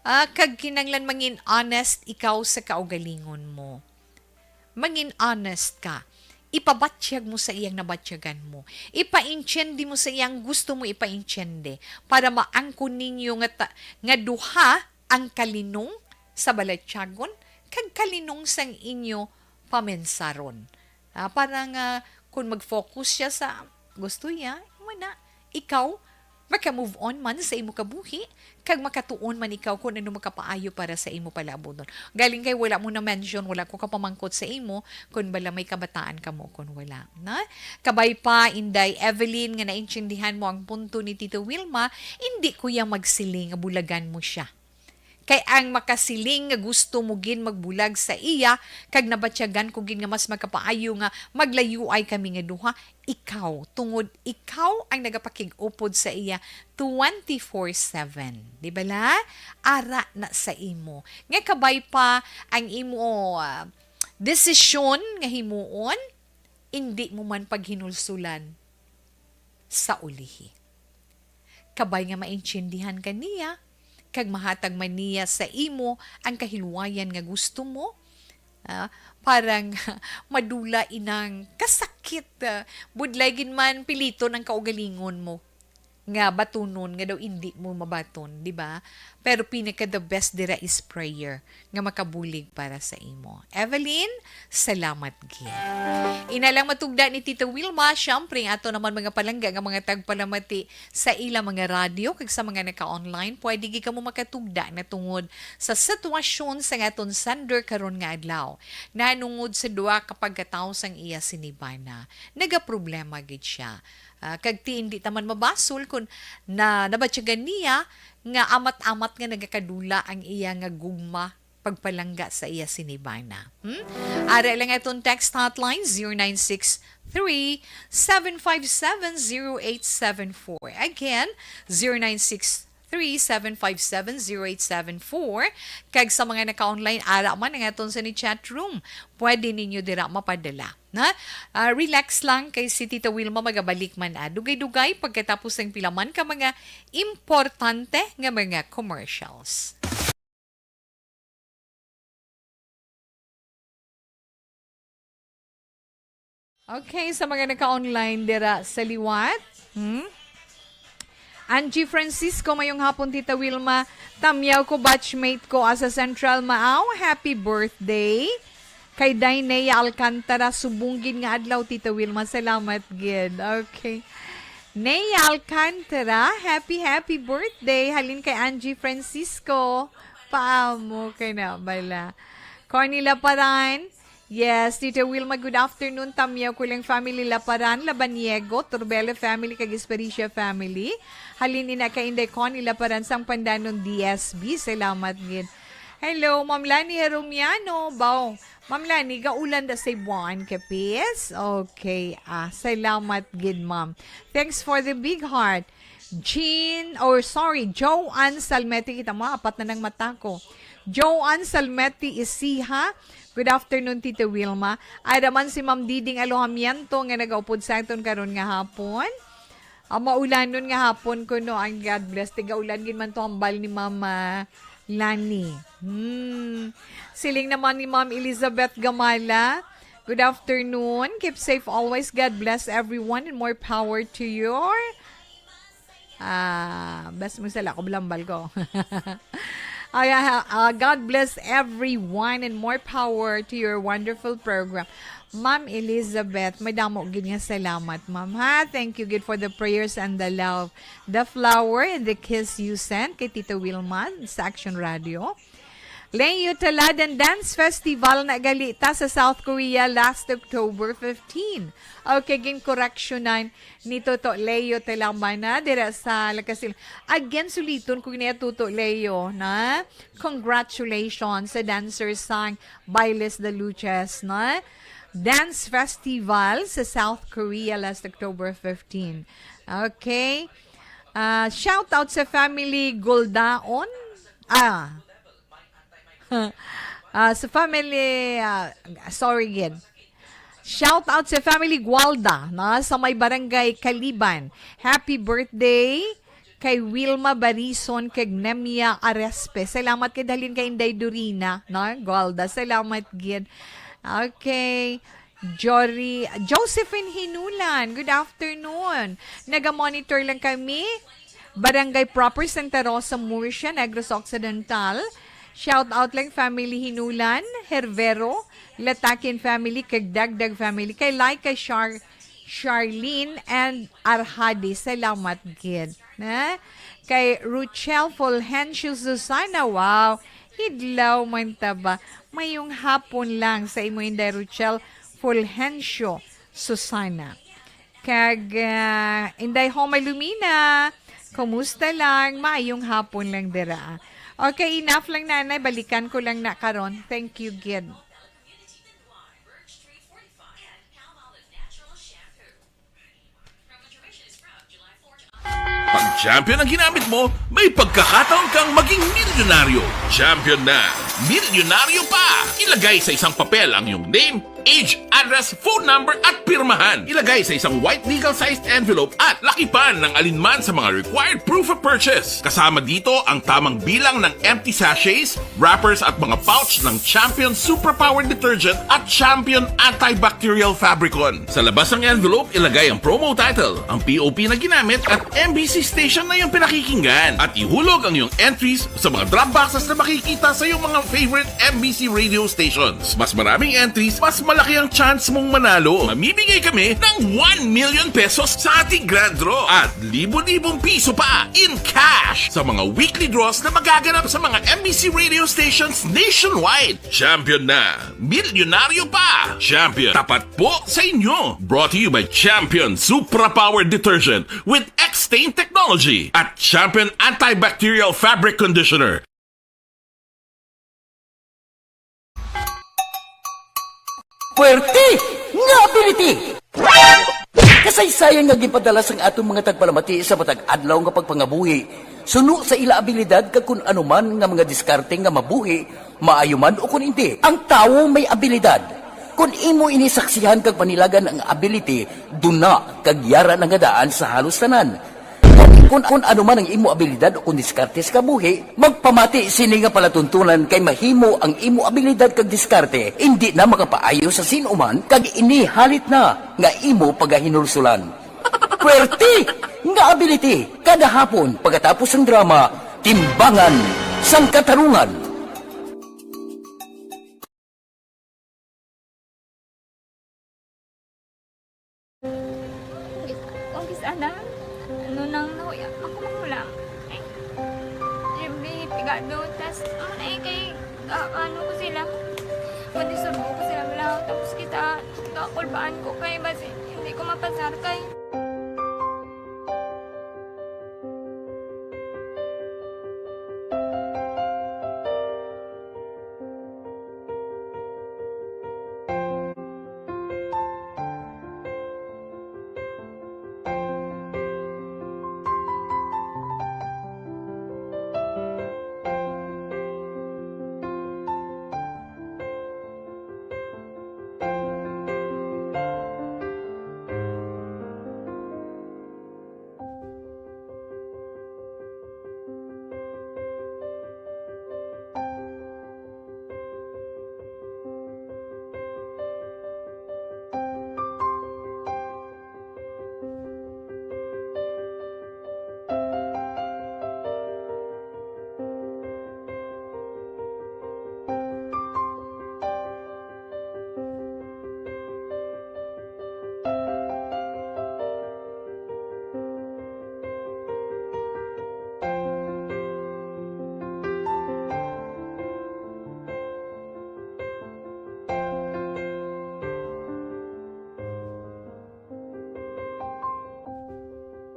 Ah, kag kinanglan mangin honest ikaw sa kaugalingon mo. Mangin honest ka. Ipabatyag mo sa iyang nabatyagan mo. Ipaintiende mo sa iyang gusto mo ipaintiende para maangkon ninyo nga ta-, nga duha ang kalinong sa balatyagon kag kalinong sang inyo pamensaron. Ah, para nga kung mag-focus siya sa gusto niya, imo na, ikaw, maka-move on man sa imo kabuhi, kag makatuon man ikaw kung ano makapaayo para sa imo palaabudon. Galing kay wala mo na-mention, wala ko kapamangkot sa imo, kung bala may kabataan ka mo, kung wala. Na? Kabay pa, Inday Evelyn, nga naintindihan mo ang punto ni Tito Wilma, hindi ko ya magsiling nga bulagan mo siya. Kay ang makasiling nga gusto mo gid magbulag sa iya, kag nabatyagan ko gid nga mas magkapaayo nga maglayuay kami nga duha, ikaw, tungod ikaw ang nagapakig-upod sa iya twenty-four seven. Di bala? Ara na sa imo. Nga kabay pa ang imo, ah, desisyon nga himuon, indi mo man paghinulsulan sa ulihi. Kabay nga maintindihan ka niya, kag mahatag man niya sa imo ang kahilwayan nga gusto mo, ah, parang madula inang kasakit, ah, budlay gid man piliton ang kaugalingon mo nga batunon nga daw indi mo mabaton, di ba? Pero pinaka the best dira is prayer nga makabulig para sa imo. Evelyn, salamat gid. Ina lang matugda ni Tita Wilma, syempre, ang ato naman mga palangga nga mga tagpalamati sa ila mga radyo kag sa mga naka-online, pwede gid kamo makatugda na tungod sa sitwasyon sa aton sender karon nga adlaw. Nanungod sa duha ka pagkatawo sang iya sinibana, nagaproblema gid siya. Ah, kag ti indi ta man mabasol kun na nabatyagan niya nga amat-amat nga nagakadula ang iya nga gugma pagpalangga sa iya sinibana. Hmm? Ara lang aton text hotline, zero nine six three, seven five seven, zero eight seven four. Again, zero nine six three, seven five seven, zero eight seven four. Kag sa mga naka-online, ara man ang aton sa ni chat room. Pwede ninyo dira mapadala. Na? Ah, relax lang kay si Tita Wilma magabalik man, ah, dugay-dugay pagkatapos ng pila man ka mga importante nga mga commercials. Okay, sa mga naka-online dira sa liwat, hmm? Angie Francisco, mayong hapon, Tita Wilma. Tamyaw ko, batchmate ko, asa Central Maaw. Happy birthday. Kay Day Nea Alcantara, subong gid nga adlaw, Tita Wilma. Salamat gid. Okay. Nea Alcantara, happy, happy birthday. Halin kay Angie Francisco. Paamo kay na bala. Connie Laparan, yes, Tita Wilma, good afternoon. Tamyaw ko lang family Laparan, Labaniego, Turbelo family, kag Espericia family. Halin ina kay Inday Connie Laparan sang Pandanon D S B. Salamat gid. Hello, Ma'am Lani Heromiano. Baw, Ma'am Lani, gaulan da sa Cebuan, kapis? Okay. Ah, salamat gid, ma'am. Thanks for the big heart. Jean, or sorry, Joanne Salmete, kita mo, apat na nang mata ko. Joanne Salmete Isiha, good afternoon, Tita Wilma. Ay naman si Ma'am Diding Alojamiento nga nagaupod sa aton karon nga hapon. Ang maulanon nga hapon kuno ang God bless. Tigaulan gid man to hambal ni Mama Lani. Hmm. Siling naman ni Ma'am Elizabeth Gamala, good afternoon. Keep safe always. God bless everyone and more power to your Ah, best mo sila, ako blambal ko. Ay, ah, ah, God bless everyone and more power to your wonderful program. Ma'am Elizabeth, madamo gid nga salamat, ma'am, ha? Thank you gid for the prayers and the love, the flower and the kiss you sent kay Tito Wilma sa Action Radio. Leo Taladan Dance Festival na gali ta sa South Korea last October fifteen. Okay, ginkoreksyonan ni Toto Leo Talamana dira sa Lakasil. Again, suliton ko niya, Toto Leo, na congratulations sa dancer sang Bailes de Luces, na Dance Festival sa South Korea last October fifteen. Okay. Ah, shout out sa family Goldaon. Ah. Ah, sa family, ah, sorry gid. Shout out sa family Gualda, na sa may barangay Kaliban. Happy birthday kay Wilma Barison kag Nemia Arespe. Salamat kay dalin kay Inday Dorina, no? Gualda, salamat gid. Okay. Jory, Josephine Hinulan, good afternoon. Naga-monitor lang kami. Barangay Proper Santa Rosa, Murcia, Negros Occidental. Shout out lang family Hinulan, Hervero, Latakin family, kag Dagdag family. Kay Laika, Char-, Charlene, and Arhadi. Salamat gid. Na? Kay Ruchel Fulgencio Susana, wow. Hidlaw man ta ba? Mayong hapon lang sa imo, Inday Ruchel Fulgencio Susana. Kag, ah, Inday Homa Lumina, kumusta lang? Maayong hapon lang dira. Okay, enough lang, Nanay. Balikan ko lang na karon. Thank you, gid. Pag champion ang ginamit mo, may pagkakataon kang maging milyonaryo. Champion na, milyonaryo pa! Ilagay sa isang papel ang iyong name, age, address, phone number, at pirmahan. Ilagay sa isang white legal-sized envelope at lakipan ng alinman sa mga required proof of purchase. Kasama dito ang tamang bilang ng empty sachets, wrappers at mga pouch ng Champion Superpower Detergent at Champion Antibacterial Fabricon. Sa labas ng envelope, ilagay ang promo title, ang P O P na ginamit at M B C station na iyong pinakikinggan. At ihulog ang iyong entries sa mga drop boxes na makikita sa iyong mga favorite M B C radio stations. Mas maraming entries, mas malaki ang chance mong manalo. Mamimigay kami ng one million pesos sa ating grand draw at libo-libong piso pa in cash sa mga weekly draws na magaganap sa mga M B C radio stations nationwide. Champion na! Milyonaryo pa! Champion, tapat po sa inyo! Brought to you by Champion Supra Power Detergent with X-Stain Technology at Champion Antibacterial Fabric Conditioner. Puwerte nga ability! Kasaysayan nga ginpadala sang aton mga tagpalamati sa matag adlaw nga pagpangabuhi, suno sa ila abilidad kag kun ano man nga mga diskarte nga mabuhi, maayo man o kun indi. Ang tawo may abilidad. Kun imo ini saksihan kag panilagan ang ability, duna kag yara na nga daan sa halos tanan. Kun, kun ano man ang imo abilidad o kun diskarte sa kabuhi, magpamati sini nga palatuntunan kay mahimo ang imo abilidad kag diskarte indi na makapaayo sa sin-o man kag ini halit na nga imo pagahinulsulan. Puwerte nga ability kada hapon pagkatapos sang drama, Timbangan sang Katarungan. Kung kis-, kung kis-, ana, ano nang nahuya, ako magulang. Ay, siyempre, pigado, tas, ano na eh, kay, ah, ano ko sila, pwede surbo ko sila, bala, tapos kita, kakulbaan ko kay, basi, hindi ko mapasar kay.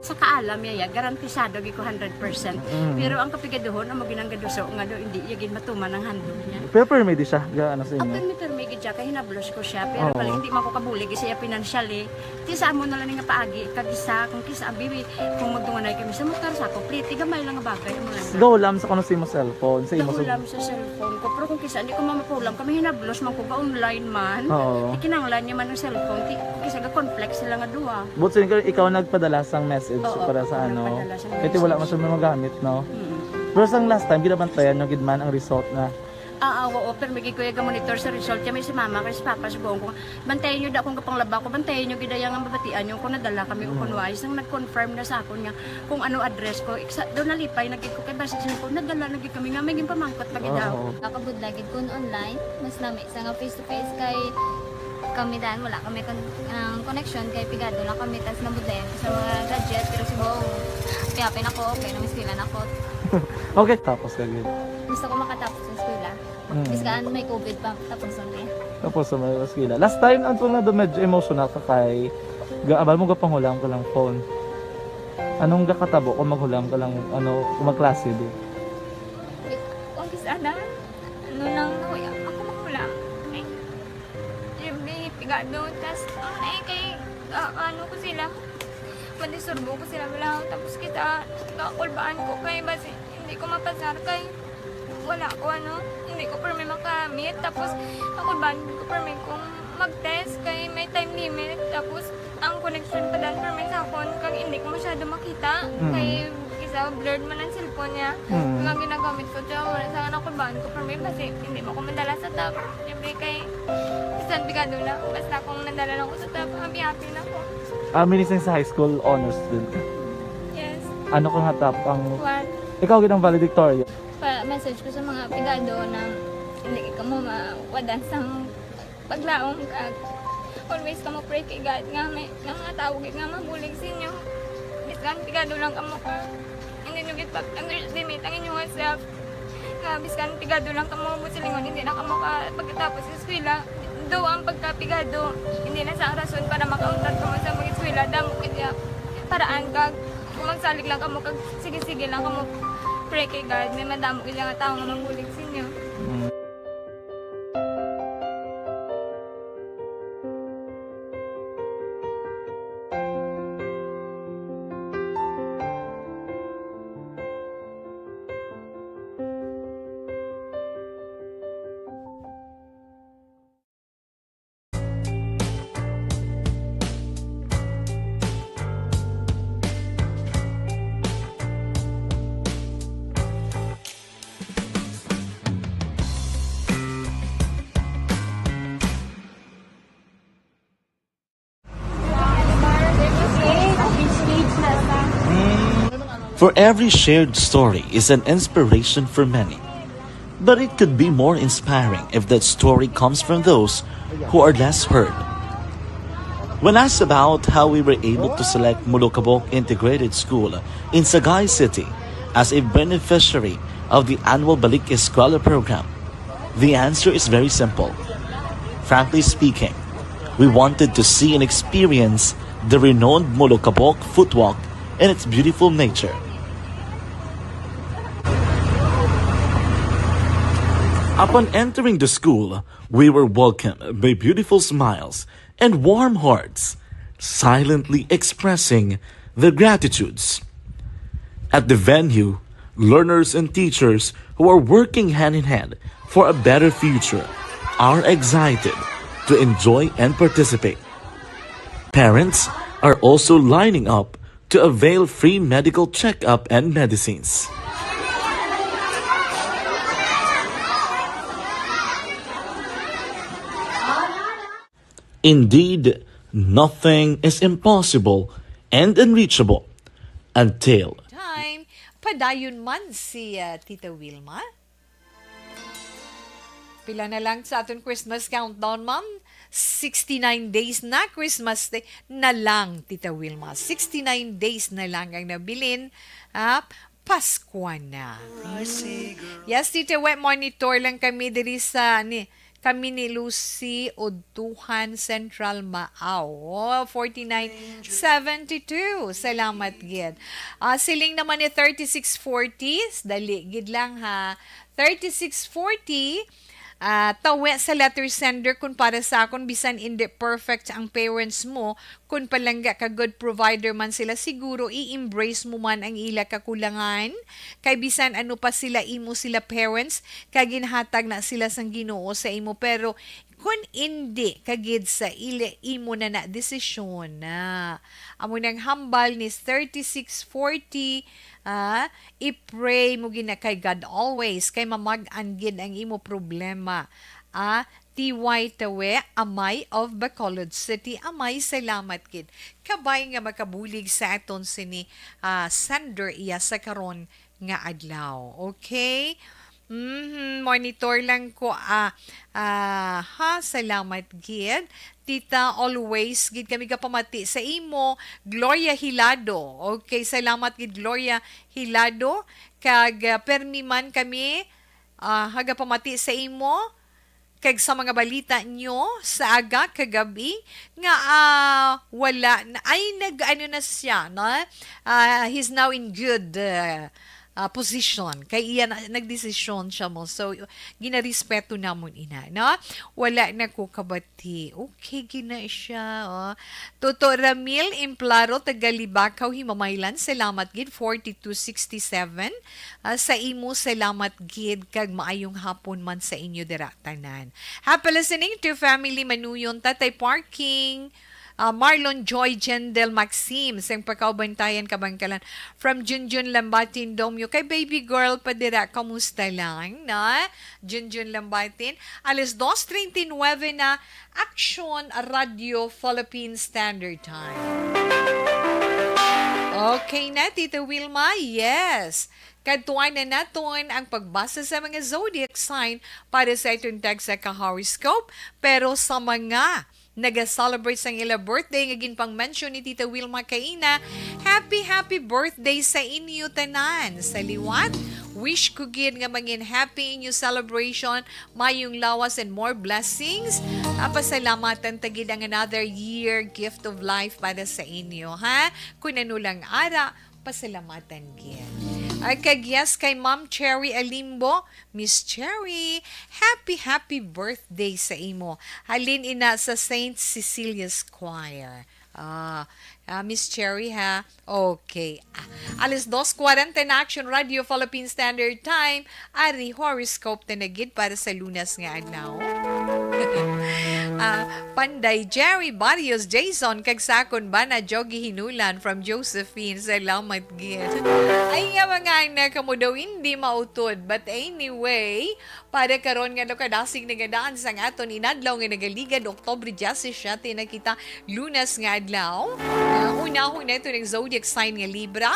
Sa kaalam niya, ya, garantisado gid ko hundred percent. Mm. Pero ang kapigaduhon, amo ginang gaduso nga do, hindi iya gid matuman ang handog niya. Pero permi di siya, ga, ano sa inyo? Permi, permi gid siya, kay hinablos ko siya. Pero Oo. pala, hindi man ko kabulig sa iya financially. Ti sa amo na lang nga paagi, kag isa, kung kisa, abi, kung magdunganay kami sa motor, sa complete, gamay lang nga bagay, amo lang. Gaw lang sa kuno sa imo cellphone, sa imo Gaw sub- lang sa cellphone ko. Pero kung kisa, hindi ko mamapulam, kami hinablos man ko, ga online man. Oo. Ti kinahanglan niya man ang cellphone, ti, kung kisa, ga-conflict sila nga duha. But so, ikaw, ikaw nagpadala sang message Oo, para sa ako ano? nagpadala sang Kaya ti wala message. man siya magamit, no? Mm. Pero sang last time, ginabantayan nyo gid man ang result na. Ah, ah, oo, pero may gid ko iya ga-monitor sa result. Kaya may si mama, kay si papa, subuon ko, "Bantayan nyo da akong gapanglaba ko, bantayan nyo gid iya nga mabatian nyo kung nadala kami o kung Mm. wala." Isang nag-confirm na sa akon nga kung ano address ko. Iksa, daw nalipay na gid ko, kay basi siya ko, nadala na gid kami nga, may ginpamangkot pa gid Oo. ako. Nakabudlay gid kun online, mas nami sa nga face to face kay kami dan, wala kami kon-, ang connection kay pigado lang kami, tas nabudlayan ko sa mga gadget, pero subong, happy-happy na ko, okay na, may eskwela na ko. Okay, tapos ka gid. Gusto ko makatapos sa eskwela. Mm. Bisan may covid pa, tapos ang day. Tapos sa mga eskwela. Last time, ang tuna do medyo emotional ka kay, ga-, abal mo gapanghulam ka lang phone. Anong gakatabo kung maghulam ka lang, ano, kung magklase di? Kung kisa na, ano lang, nahuya ako maghulam. Ay, yung may pigado, tas, ang ay kay, ah, ano ko sila, madisturbo ko sila, wala. Tapos kita, kakulbaan ko kay, basi, hindi ko mapasar kay, wala ko, ano, hindi ko permi makamit. Tapos, kakulbaan ko permi kung mag-test kay may time limit. Tapos, ang connection pa dan permi sa akon, kag hindi ko masyado makita. Mm. Kay, isa, blurred man ang cellphone niya. Mm. Kag ang ginagamit ko, siya, wala sa kakulbaan ko permi, basi, hindi mo ko madala sa top. Siyempre, kay, bisan pigado lang, basta kung nadala lang ko sa top, happy-happy na ko. Ah, minisang sa high school, honor student ka? Yes. Ano ka nga top ang One. Ikaw gid ang valedictorian? Pa-message ko sa mga pigado na hindi ka mo mawadan sang paglaom, kag always ka mo pray kay God nga may, nga mga tawo gid nga mabulig sa inyo. Bisan pigado lang kamo ka, hindi nyo gid pag-underestimate ang inyong self. Nga bisan pigado lang kamo, mo silingon, hindi na kamo ka pagkatapos sa eskwela. Do ang pagkapigado, hindi na sa rason para makauntat kamo sa mag-eskwela. Damo gid ya paraan, kag kung magsalig lang kamo, kag sige-sige lang kamo pray kay God, may madamo gid nga tawo nga mabulig sa inyo. Mm. For every shared story is an inspiration for many. But it could be more inspiring if that story comes from those who are less heard. When asked about how we were able to select Molokabok Integrated School in Sagay City as a beneficiary of the annual Balik Eskwela program, the answer is very simple. Frankly speaking, we wanted to see and experience the renowned Molokabok Footwalk and its beautiful nature. Upon entering the school, we were welcomed by beautiful smiles and warm hearts, silently expressing their gratitudes. At the venue, learners and teachers who are working hand in hand for a better future are excited to enjoy and participate. Parents are also lining up to avail free medical checkup and medicines. Indeed, nothing is impossible and unreachable until Time, padayon man si, ah, Tita Wilma. Pila na lang sa aton Christmas countdown, ma'am? Sixty-nine days na, Christmas Day na lang, Tita Wilma. Sixty-nine days na lang ang nabilin, ah, Paskwa na. Hmm. Yes, Tita Wet, monitor lang kami diri sa, ni, Kami ni Lucy Udtuhan, Central Maaw. Oh, forty-nine seventy-two. Salamat gid. Ah, siling naman ni thirty-six forty. Dali gid lang, ha. Thirty-six forty. Ah, tawi sa letter sender, kung para sa akon, bisan indi perfect ang parents mo, kung palangga ka good provider man sila, siguro i-embrace mo man ang ila kakulangan. Kay bisan ano pa sila, imo sila parents, kay ginhatag na sila sang Ginoo sa imo. Pero kung indi ka gid sa ila, imo na na desisyon na. Amo nang hambal ni thirty-six forty, ah, i-pray mo gid na kay God always, kay mamag-an gid ang imo problema. Ah, T Y Tawe, Amay of Bacolod City. Amay, salamat gid. Kabay nga makabulig sa aton sini, ah, sender iya sa karon nga adlaw. Okay? Mhm, monitor lang ko, ah, ah, ha, salamat gid. Tita, always gid kami gapamati sa imo, Gloria Hilado. Okay, salamat gid, Gloria Hilado. Kag, ah, permi man kami, ah, hagapamati sa imo kag sa mga balita nyo sa aga kagabi nga, ah, wala na, ay, nag-ano na siya, no? Ah, he's now in good, ah, ah, position. Kay iya na, nagdesisyon siya mo. So, ginarespeto namon ina, no? Wala na ko kabati. Okay, gina siya, oh. Toto Ramil Implaro, taga Libacao, Himamaylan. Salamat gid, forty-two sixty-seven. Ah, sa imo, salamat gid, kag maayong hapon man sa inyo dira tanan. Happy listening to Family Manuyon, Tatay Parking, ah, Marlon Joy, Jendel Maxim, sang Pacaubantayan, Kabangkalan. From Junjun Lambatin, Domyo, kay baby girl pa dira, kamusta lang, na? Junjun Lambatin, alas dos treinta y nueve na, Action Radio Philippine Standard Time. Okay na, Tita Wilma? Yes. Kadtuan na naton ang pagbasa sa mga zodiac sign para sa iton tagsa ka horoscope. Pero sa mga naga-celebrate sang ila birthday nga ginpang-mention ni Tita Wilma kaina, happy, happy birthday sa inyo tanan. Sa liwat, wish ko gid nga mangin happy inyo celebration, mayong lawas and more blessings. Ah, pasalamatan ta gid ang another year, gift of life para sa inyo, ha? Kung ano lang ara, pasalamatan gid. Ay, kag yes, kay Ma'am Cherry Alimbo, Miss Cherry, happy, happy birthday sa imo. Halin ina sa Saint Cecilia's Choir. Ah, ah, Miss Cherry, ha? Okay. Ah, alas dos kwarenta na, Action Radio Philippine Standard Time. Ari, horoscope ta na gid para sa Lunes nga adlaw. Ah, Panday Jerry Barrios Jason, kag sa akon bana Jogi Hinulan from Josephine. Salamat gid. Ay nga, mga anak, kamo daw hindi mautod. But anyway, para karon nga nakadasig nagadaan sang aton inadlaw nga nagaligad, Oktubre diyasisiete na kita, Lunes nga adlaw. Ah, unahon nato ang zodiac sign nga Libra.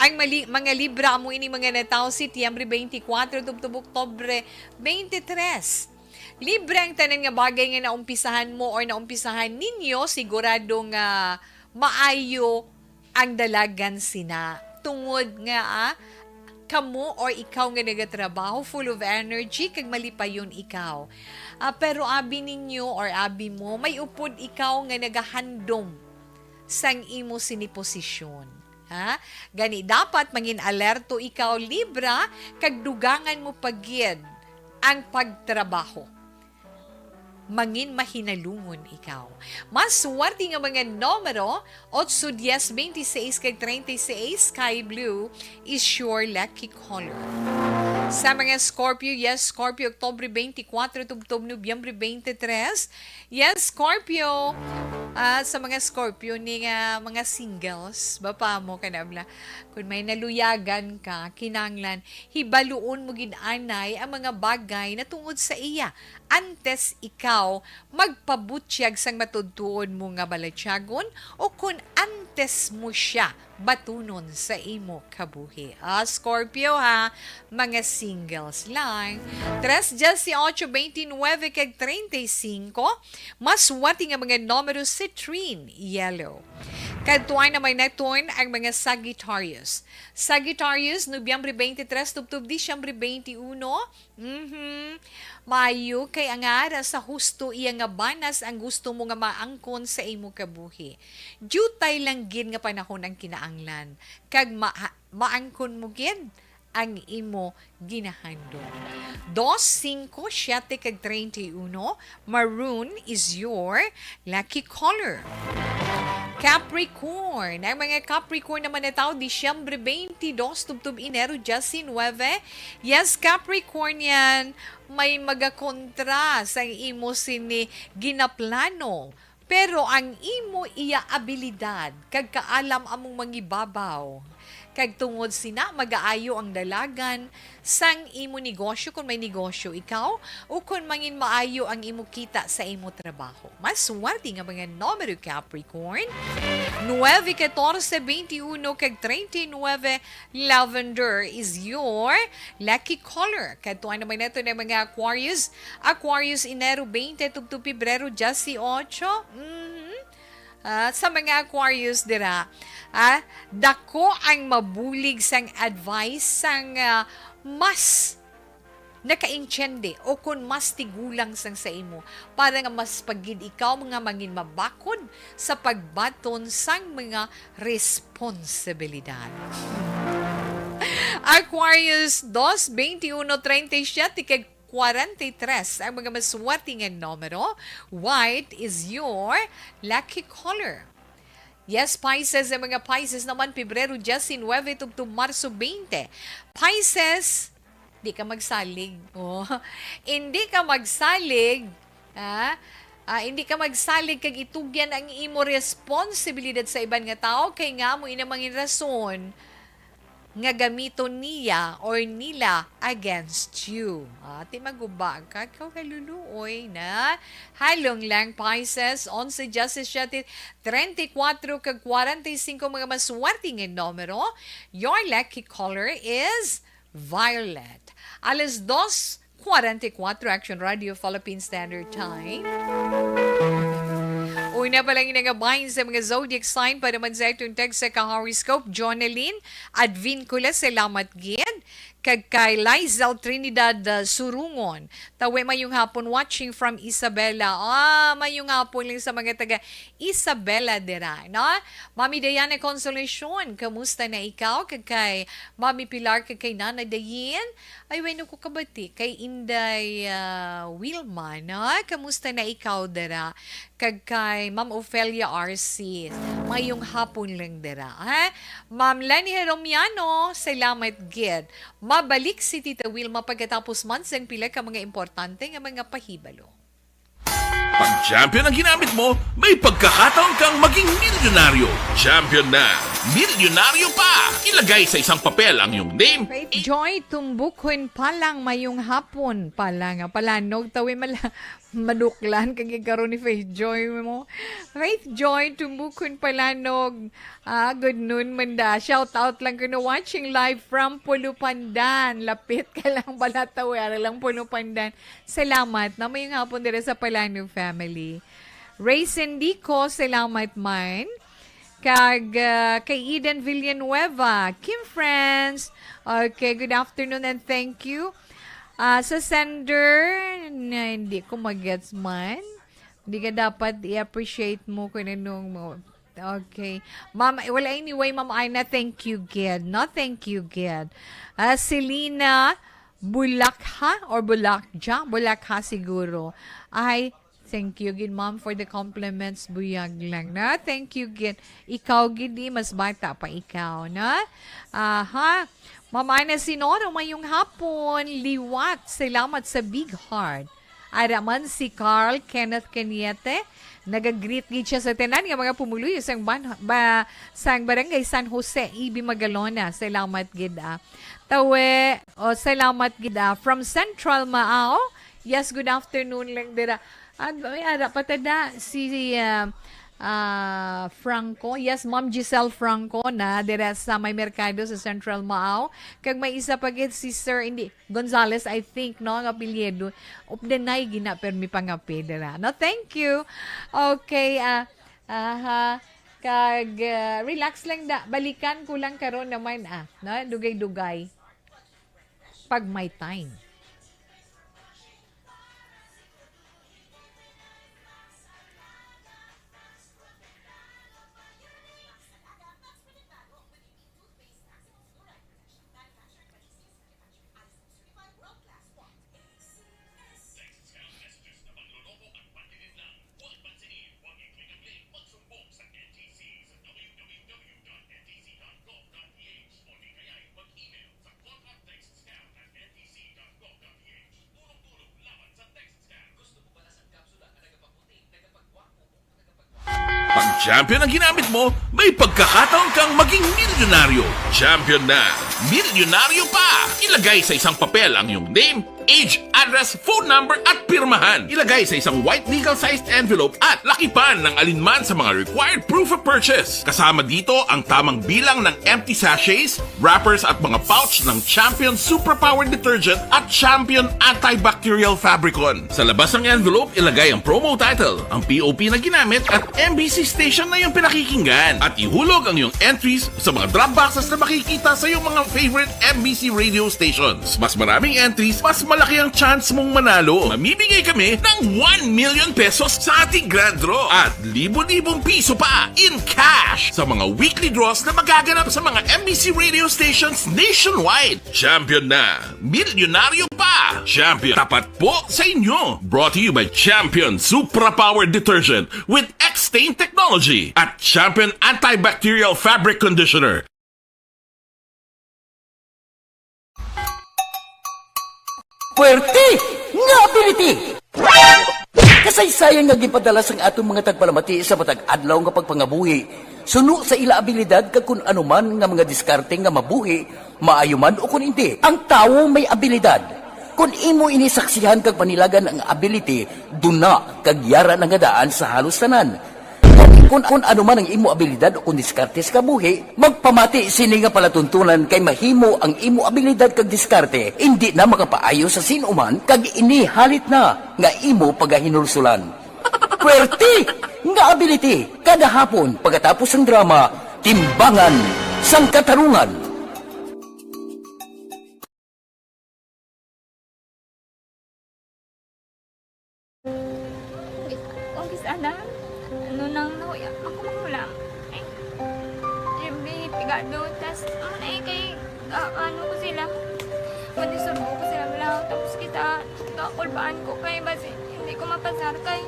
Ang mali-, mga Libra amo ini mga natawo Setyembre twenty-four tubtob Oktubre twenty-three. Libra, ang tanan nga bagay nga naumpisahan mo or naumpisahan ninyo, sigurado nga maayo ang dalagan sina. Tungod nga, ah, kamo or ikaw nga nagatrabaho, full of energy, kag malipayon ikaw. Ah, pero abi ninyo or abi mo, may upod ikaw nga nagahandom sang imo sini posisyon. Ha? Gani, dapat mangin alerto ikaw, Libra, kag dugangan mo pa gid ang pagtrabaho. Mangin mahinalungon ikaw. Mas swerte nga mga numero, otso, diyes, bente seis, kag treinta y seis. Sky blue is your lucky color. Sa mga Scorpio, yes, Scorpio, Oktubre twenty-four tubtob Nobyembre twenty-three. Yes, Scorpio. Ah, sa mga Scorpio ni nga mga singles, ba pa mo ka na bla? Kung may naluyagan ka, kinanglan, hibaluon mo gid anay ang mga bagay na tungod sa iya antes ikaw magpabutyag sang matudtuon mo nga balatyagon, o kon antes mo sia batunon sa imo kabuhi. Ah, Scorpio, ha, mga singles lang. Tres dieciocho, veintinuebe, kag treinta y cinco, mas swerte nga mga numero, citrine, yellow. Kadtuan naman naton ang mga Sagittarius. Sagittarius, Nobyembre twenty-three tubtob Disyembre twenty-one, mhm, maayo kay ang ara sa husto iya nga banas ang gusto mo nga maangkon sa imo kabuhi. Diutay lang gid nga panahon ang kinaanglan, kag ma-, maangkon mo gid ang imo ginahandom. Dos, singko, siyete, kag treinta y uno, maroon is your lucky color. Capricorn. Ang mga Capricorn naman na tao, Disyembre twenty-dos tubtob Enero diecinuebe. Yes, Capricornian, may magakontra sa imo sini ginaplano. Pero ang imo iya abilidad kag kaalam among mangibabaw. Kag tungod sina, magaayo ang dalagan sang imo negosyo kon may negosyo ikaw, o kon mangin maayo ang imo kita sa imo trabaho. Mas swerte nga mga numero, Capricorn, nuebe, catorce, veintiuno, kag treinta y nuebe. Lavender is your lucky color. Kadtuan naman nato ng mga Aquarius. Aquarius, Enero twenty tubtob Pebrero dieciocho. Mhm. Ah, sa mga Aquarius dira, ah, dako ang mabulig sang advice sang, ah, mas nakaintiende o kon mas tigulang sang sa imo, para nga mas pagid ikaw nga mangin mabakod sa pagbaton sang mga responsibilidad. Aquarius, dos, veintiuno, treinta y siete, kag kwarenta y tres ang mga maswerte nga numero. White is your lucky color. Yes, Pisces, ang mga Pisces naman, Pebrero diecinuebe tubtob Marso twenty. Pisces, di ka magsalig. Oh. Hindi ka magsalig, ha? Ah, hindi ka magsalig kag itugyan ang imo responsibilidad sa iban nga tawo, kay nga mo ina mangin rason nga gamiton niya or nila against you. Ah, ti maguba ka, ikaw kaluluoy na. Halong lang, Pisces, onse, diecisiete, treinta y cuatro, kag kwarenta y cinco, mga maswerte nga numero. Your lucky color is violet. Alas dos kwarenta y cuatro, Action Radio Philippine Standard Time. Una pa lang nga bahin sa mga zodiac sign para man sa itong text sa ka-horoscope, Jonalyn Advincula, salamat gid. Kag kay Lizel Trinidad, uh, Surungon, tawi, mayong hapon, watching from Isabela. Ah, mayong hapon lang sa mga taga Isabela dira, no? Mami Diana Consolacion, kamusta na ikaw? Kag kay Mami Pilar, kag kay Nana Dayin, ay, wala ko kabati. Kay Inday, ah, Wilma, no? Kamusta na ikaw dira? Kag kay Ma'am Ofelia R C, mayong hapon lang dira, ha? Ma'am Leni Heromiano, salamat gid. Mabalik si Tita Wilma pagkatapos man sang pila ka mga importante nga mga pahibalo. Pag champion ang ginamit mo, may pagkakataon kang maging milyonaryo. Champion na, milyonaryo pa! Ilagay sa isang papel ang iyong name. Faith Joy Tumbukhon Palang, mayong hapon. Palang, ah, Palanog, tawi mala-, maduklan kag karon ni Faith Joy mo. Faith Joy Tumbukhon Palanog. Ah, good noon, Manda. Shout out lang kuno, watching live from Pulupandan. Lapit ka lang bala, tawi, ara lang Pulupandan. Salamat na mayong hapon dira sa Palano family. Ray Sendico, salamat man. Kag, ah, kay Eden Villanueva, Kim Friends. Okay, good afternoon and thank you. Ah, sa sender, na hindi ko magets man. Hindi ka dapat i-appreciate mo kung anong mo. Okay. Ma'am, well, anyway, Ma'am Ana, thank you gid. No, thank you gid. Ah, Selena Bulakha or Bulakja? Bulakha siguro. Ay, thank you gid, Ma'am, for the compliments. Buyag lang na. Thank you gid. Ikaw gid, di, mas bata pa ikaw, na? Aha. Ma'am Ana Sinoro, mayong hapon. Liwat. Salamat sa big heart. Ara man si Carl Kenneth Cañete. Nagagreet gid siya sa tanan nga mga pumuluyo sang ban-, ba, sang Barangay San Jose, E B Magalona. Salamat gid, ah. Tawe, oh, salamat gid, ah. From Central Maao. Yes, good afternoon lang dira. Ah, may ara pa tada si, ah, ah, Franco. Yes, Ma'am Giselle Franco na dira sa may merkado sa Central Maao. Kag may isa pa gid si Sir, hindi, Gonzales, I think, no, ang apelyido. Updanay gina, pero may pangape dira. No, thank you. Okay, ah, aha. Kag, ah, relax lang da. Balikan ko lang karon naman, ah, no? Dugay-dugay. Pag may time. Pag champion ang ginamit mo, may pagkakataon kang maging milyonaryo. Champion na, milyonaryo pa! Ilagay sa isang papel ang iyong name, age, address, phone number, at pirmahan. Ilagay sa isang white legal-sized envelope at lakipan ng alinman sa mga required proof of purchase. Kasama dito ang tamang bilang ng empty sachets, wrappers at mga pouch ng Champion Superpower Detergent at Champion Antibacterial Fabricon. Sa labas ng envelope, ilagay ang promo title, ang P O P na ginamit at M B C station na iyong pinakikinggan. At ihulog ang iyong entries sa mga drop boxes na makikita sa iyong mga favorite M B C radio stations. Mas maraming entries, mas malaki ang chance mong manalo. Mamimigay kami ng one million pesos sa ating grand draw at libo-libong piso pa in cash sa mga weekly draws na magaganap sa mga M B C radio stations nationwide. Champion na! Milyonaryo pa! Champion, tapat po sa inyo! Brought to you by Champion Supra Power Detergent with X-Stain Technology at Champion Antibacterial Fabric Conditioner. Puwerte nga ability! Kasaysayan nga ginpadala sang aton mga tagpalamati sa matag adlaw nga pagpangabuhi, suno sa ila abilidad kag kun ano man nga mga diskarte nga mabuhi, maayo man o kun indi. Ang tawo may abilidad. Kun imo ini saksihan kag panilagan ang ability, duna kag yara na nga daan sa halos tanan. Kun, kun ano man ang imo abilidad o kun diskarte sa kabuhi, magpamati sini nga palatuntunan kay mahimo ang imo abilidad kag diskarte indi na makapaayo sa sin-o man kag ini halit na nga imo pagahinulsulan. Puwerte nga ability kada hapon pagkatapos sang drama, Timbangan sang Katarungan. Kung kis-, ana, ano nang nahuya ako manghulam. Ay, Jimmy, pigado, tas, ano na eh, kay, ah, ano ko sila, manisurbo ko sila, wala, tapos kita, kakulbaan ko kay, basi, hindi ko mapasar kay.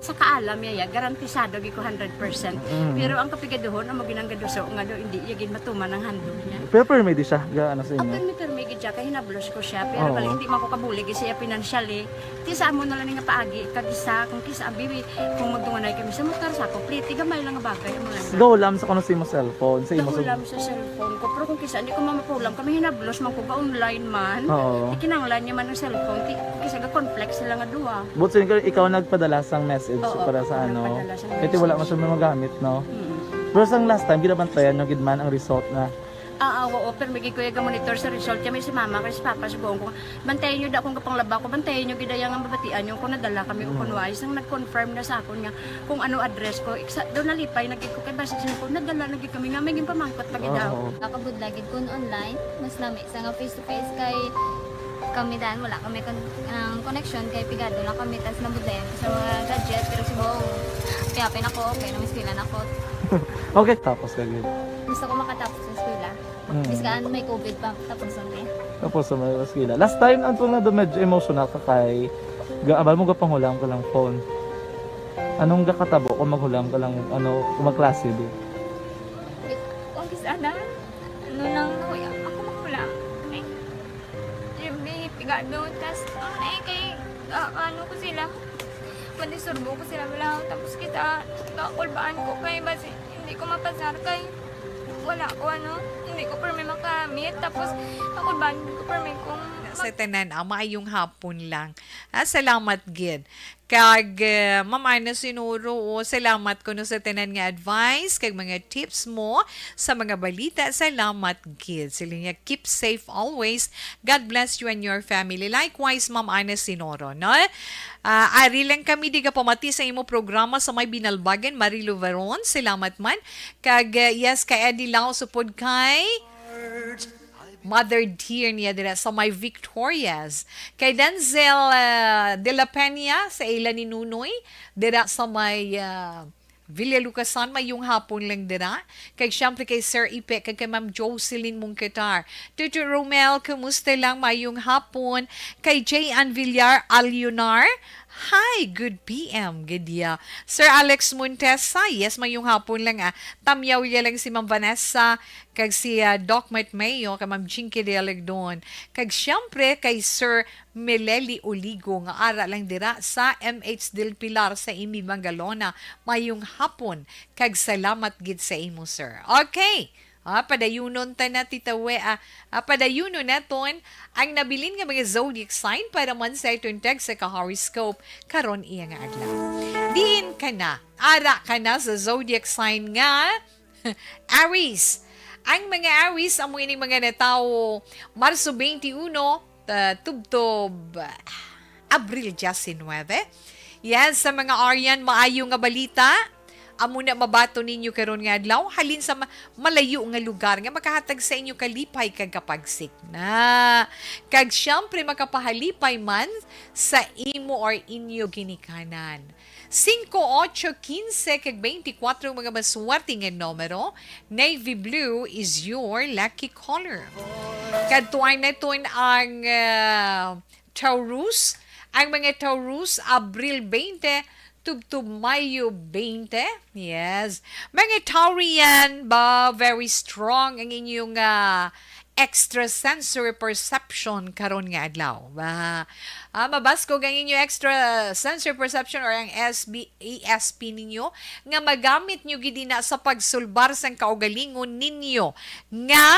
Sa kaalam niya, ya, garantisado gid ko hundred percent. Mm. Pero ang kapigaduhon, amo gid ang gaduso nga do, hindi niya gid matuman ang handog niya. Pero permi di siya, ga, ano sa inyo? Permi, permi gid siya, kay hinablos ko siya. Pero Oo. Bali, hindi man ko kabulig siya financially. Ti sa amo na lang nga paagi, kag isa, kung kisa, abi, kung magdunganay kami sa motor, sa complete, gamay lang nga bagay, amo lang. Gahulam sa kuno sa imo cellphone, sa imo sa Gahulam sa cellphone ko. Pero kung kisa, hindi ko mamapulam, kami hinablos man ko, ga-online man. Oo. Ikinanglan niya man ang cellphone, ti, kisa ga-conflict sila nga duha. But since ikaw nagpadala sang message, Oo, para sa ano, nagpadala siya ng kay wala man message. Siya magamit, no? Mm. Pero sang last time, ginabantayan nyo gid man ang result na. Ah, ah, oo, pero may kuya ga-monitor sa result. Kami si mama, kay si papa, si buong ko. Bantayan nyo da kung kapanglaba ko, bantayan nyo gid ang mabatian nyo kung nadala kami o kung Mm. wala. Isang nag-confirm na sa akon nga kung ano address ko. Iksa, doon nalipay na gid ko kay basta siya ko, nadala na gid kami nga may ginpamangkot pa gid daw. Oo. Nakabudlay gid kun online, mas lami sa nga face to face kay kami dan wala kami kon-, ang connection kay pigado lang kami tas nabudlayan ko sa mga gadget pero si Bong, kaya pin ako, okay na, may eskwela na ako. Okay, tapos ka gid. Gusto ko makatapos sa eskwela. Mm. Bis ka, ano, may covid pa, tapos ang eh. Tapos sa may eskwela. Last time, ang tunga do medyo emotional ka kay ga-, abal mo gapanghulam ka lang phone. Anong gakatabo kung maghulam ka lang, ano, kung magklase di? Kung kis-, ano, ano lang, ako, ako maghulam. Ay, Jimmy, pigado, tas, ano, eh, kay, ah, ano ko sila, madisturbo ko sila, wala, tapos kita, kakulbaan ko kay, basi, hindi ko mapasar kay, wala ko, ano, hindi ko permi makamit, tapos, kakulbaan ko permi kung Sa tanan, ah, maayong hapon lang. Ah, salamat gid. Kag, eh, Ma'am Ana Sinuro, oh, salamat kuno sa tanan nga advice kag mga tips mo sa mga balita. Salamat gid. Sila niya, "Keep safe always. God bless you and your family." Likewise, Ma'am Ana Sinuro, no? Ah, ari lang kami di pamati sa imo programa sa may Binalbagan, Marilo Veron. Salamat man. Kag, eh, yes, kay Eddie Lao, supod kay Mother Dear niya dira sa may Victorias. Kay Denzel, ah, de la Peña sa ila ni Nunoy dira sa may, ah, Villalucasan, mayong hapon lang dira. Kay siyempre kay Sir Ipe, kay, kay Ma'am Jocelyn Mungketar. Tutu Romel, kumusta lang? Mayong hapon. Kay J Ann Villar Alionar, hi, good P M, good ya. Sir Alex Montesa, yes, mayong hapon lang, ah. Tamyaw ya lang si Ma'am Vanessa, kag si, ah, Doc Mike Mayo, kay Ma'am Jinky Dialegdon. Kag siyempre kay Sir Meleli Oligo nga ara lang dira sa M H Del Pilar sa Imi, Mangalona. Mayong hapon, kag salamat gid sa imo, sir. Okay. Ah, padayunon ta na, Tita We, ah. Ah, padayunon naton ang nabilin nga mga zodiac sign para man sa iton tag sa ka-horoscope karon iya nga adlaw. Diin ka na? Ara ka na sa zodiac sign nga Aries. Ang mga Aries, amo ining mga natawo Marso twenty-one, ta-, tubtob, ah, Abril diecinuebe. Yes, sa mga Arian, maayo nga balita. Amo na mabaton ninyo karon nga adlaw, halin sa ma-, malayo nga lugar nga makahatag sa inyo kalipay kag kapagsigna. Kag siyempre, makapahalipay man sa imo or inyo ginikanan. Singko, otso, kinse, kag beintikwatro ang mga maswerte nga numero. Navy blue is your lucky color. Kadtuan naton ang, ah, Taurus. Ang mga Taurus, Abril twenty, tubtob Mayo twenty. Yes. Mga Taurian ba, very strong ang inyong, ah, extrasensory perception karon nga adlaw. Ah, ah, mabaskog ang inyo extrasensory perception or ang S B, E S P ninyo nga magamit nyo gid ina sa pagsulbar sang kaugalingon ninyo nga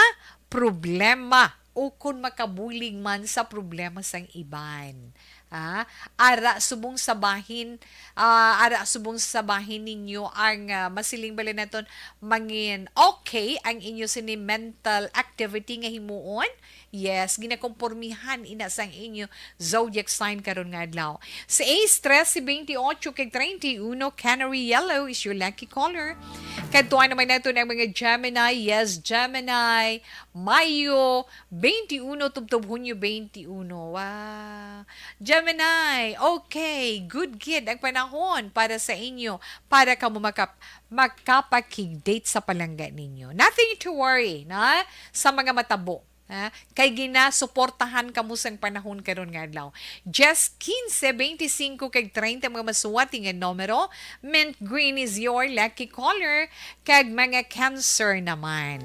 problema o kon makabulig man sa problema sang iban. Ah, ara subong sa bahin, ah, ara subong sa bahin ninyo ang, ah, masiling bala naton mangin okay ang inyo sini mental activity nga himuon. Yes, ginakompormihan ina sang inyo zodiac sign karon nga adlaw. Sa Ace, trese, beintiotso, kag treinta y uno, Canary Yellow is your lucky color. Kadtuan naman nato ang mga Gemini. Yes, Gemini, Mayo twenty-one tubtob Hunyo twenty-one. Wow. Gemini, okay, good gid ang panahon para sa inyo, para kamo makap-, makapakig-date sa palangga ninyo. Nothing to worry, na, sa mga matabo. Ha? Kay ginasuportahan kamo sang panahon karon nga adlaw. Diyes, kinse, beintisinko, kag treinta mga maswerte nga numero. Mint green is your lucky color. Kag mga Cancer naman.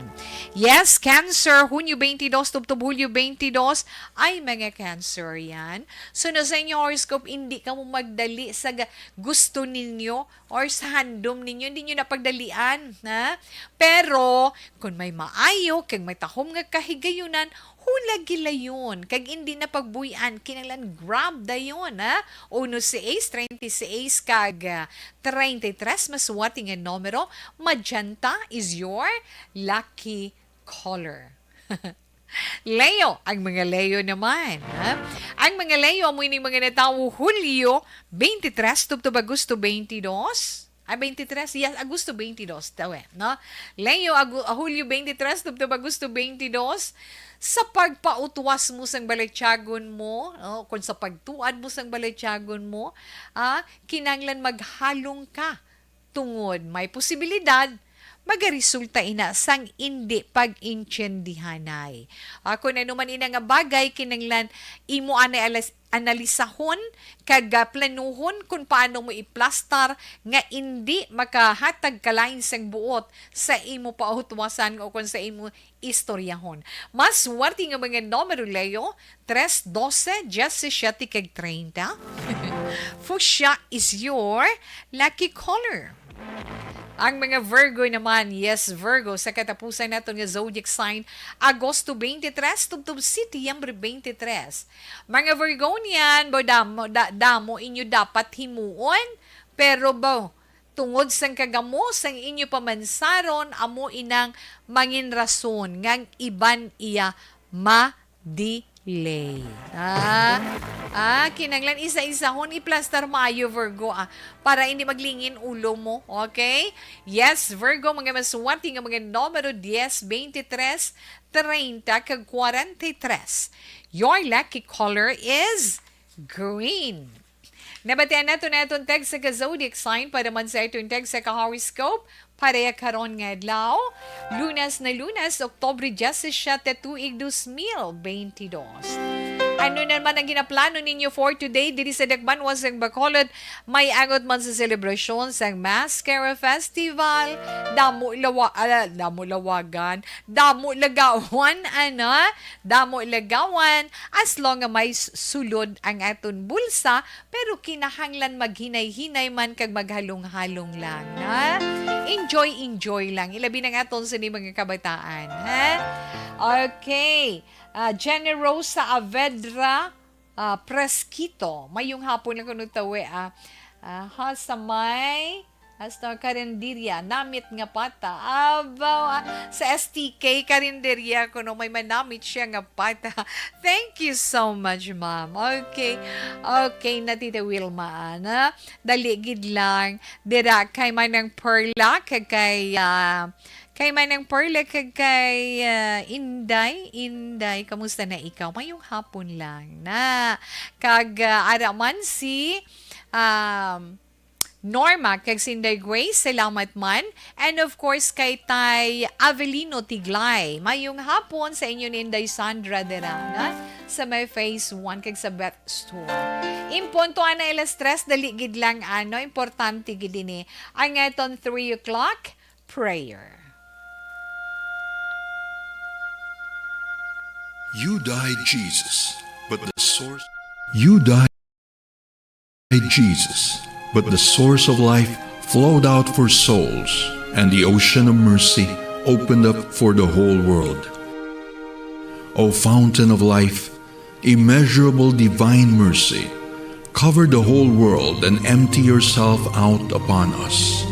Yes, Cancer, Hunyo twenty-two tubtob Hulyo twenty-two, ay mga Cancerian. So, no, sa inyo horoscope, hindi kamo magdali sa ga-, gusto ninyo or sa handom ninyo, hindi nyo na pagdalian, ha? Pero, kung may maayo, kag may tahom nga kahigayon, kinahanglan hulag gilayon, kag indi na pagbuy-an, kinahanglan grab dayon, ha? Uno seis, treinta y seis, kag, ah, treinta y tres, masuwati nga numero, magenta is your lucky color. Leo, ang mga Leo naman, ha? Ang mga Leo, amo ining mga natawo Hulyo twenty-three tubtob Agosto twenty-two. Ah, twenty-three, yes, Agosto twenty-two, tawe, no? Leo, Agu-, ah, Hulyo twenty-three tubtob Agosto twenty-two. Sa pagpautwas mo sang balatyagon mo, no? Kung sa pagtuad mo sang balatyagon mo, ah, kinahanglan maghalong ka tungod may posibilidad magaresulta ina sang indi pag-intiendihanay. Ah, kun ano man ina nga bagay, kinahanglan imo anay alas-, analisahon kag, ah, planuhon kung paano mo iplastar nga indi makahatag ka lain sang buot sa imo pautwasan o kon sa imo istoryahon. Mas swerte nga mga numero, Leo, tres, doce, diecisiete, kag treinta. Fuchsia is your lucky color. Ang mga Virgo naman, yes, Virgo, sa katapusan naton nga zodiac sign, Agosto twenty-three tubtob Setyembre twenty-three. Mga Virgonian, bo, damo, da-, damo inyo dapat himuon, pero bo, tungod sang kagamo sang inyo pamansaron, amo inang mangin rason nga ang iban iya ma-delay. Ah, ah, kinanglan isa-isahon, iplastar maayo, Virgo, ah, para hindi maglingin ulo mo, okay? Yes, Virgo, mga maswerte nga mga numero, dies, twenty-tres, treinta, kag kwarenta y tres. Your lucky color is green. Nabatian nato na atong text sa ka-zodiac sign para man sa atong text sa ka-horoscope. Pareha karon nga adlaw, Lunes na Lunes, Oktubre diyasisiete, tuig dos mil bentidós. Ano naman ang ginaplano ninyo for today diri sa Dakbanuan sang Bacolod? May angot man sa selebrasyon sang Mass Kara Festival, damo lawa-, ah, damo lawagan, damo lagawan, ana, damo lagawan, as long nga may s-, sulod ang aton bulsa, pero kinahanglan maghinay-hinay man kag maghalong-halong lang, ha? Enjoy, enjoy lang. Ilabi na nga aton sini mga kabataan, ha? Okay. Ah, Generosa Avedra, ah, Presquito. Mayong hapon lang kuno tawe, ah. Ah, ha, sa may, hasta karinderya, namit nga pata. Abaw, ah, sa S T K karinderya kuno may manamit siya nga pata. Thank you so much, ma'am. Okay. Okay, na, Tita Wilma, ana. Dali gid lang. Dira kay Manang Perla, kag kay, ah, kay Manang Perla, kag kay, ah, Inday. Inday, kamusta na ikaw? Mayong hapon lang na. Kag, ah, ara man si, um, Norma, kag si Inday Grace, salamat man. And of course, kay Tay Avelino Tiglay. Mayong hapon sa inyo ni Inday Sandra dira, na? Sa may phase one kag sa Beth Store. In punto, ana, alas tres, dali gid lang, ano, importante gid ini. Ang aton three o'clock prayer. You died, Jesus, but the source You died, Jesus, but the source of life flowed out for souls, and the ocean of mercy opened up for the whole world. O fountain of life, immeasurable divine mercy, cover the whole world and empty yourself out upon us.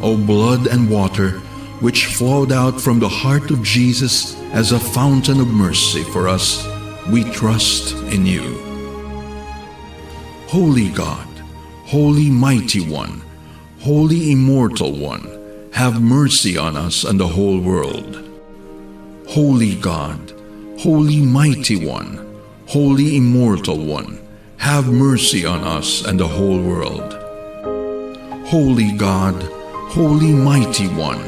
O blood and water, which flowed out from the heart of Jesus as a fountain of mercy for us, we trust in you. Holy God, Holy Mighty One, Holy Immortal One, have mercy on us and the whole world. Holy God, Holy Mighty One, Holy Immortal One, have mercy on us and the whole world. Holy God, Holy Mighty One,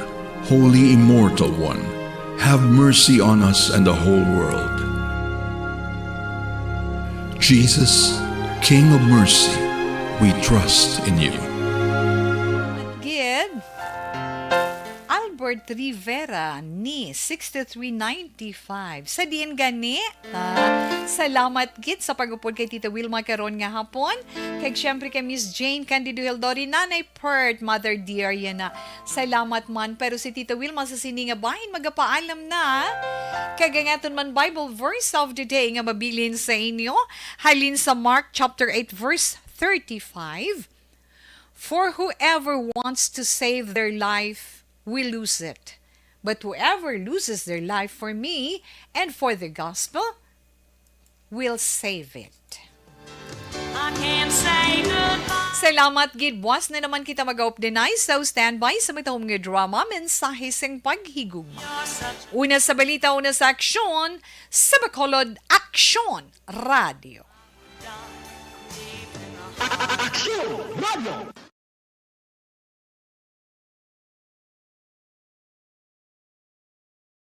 Holy Immortal One, have mercy on us and the whole world. Jesus, King of mercy, we trust in you. Gid, Albert. Edward Rivera ni sixty-three ninety-five. Sa diin gani? Ah, salamat gid sa pag-upod kay Tita Wilma karon nga hapon. Kag syempre kay Miss Jane Candido Hildori, Nanay Pert, Mother Dear, yan na. Salamat man. Pero si Tita Wilma sa sini nga bahin magapaalam na. Kag ang aton man Bible verse of the day nga mabilin sa inyo, halin sa Mark chapter eight verse thirty-five. For whoever wants to save their life will lose it. But whoever loses their life for me and for the gospel will save it. I can't say goodbye. Salamat gid, buwas na naman kita mag-updenay. So standby sa matahom nga drama, mensahe sing paghigugma. Una sa balita, una sa aksyon, sa Bacolod Aksyon Radio. Aksyon Radio.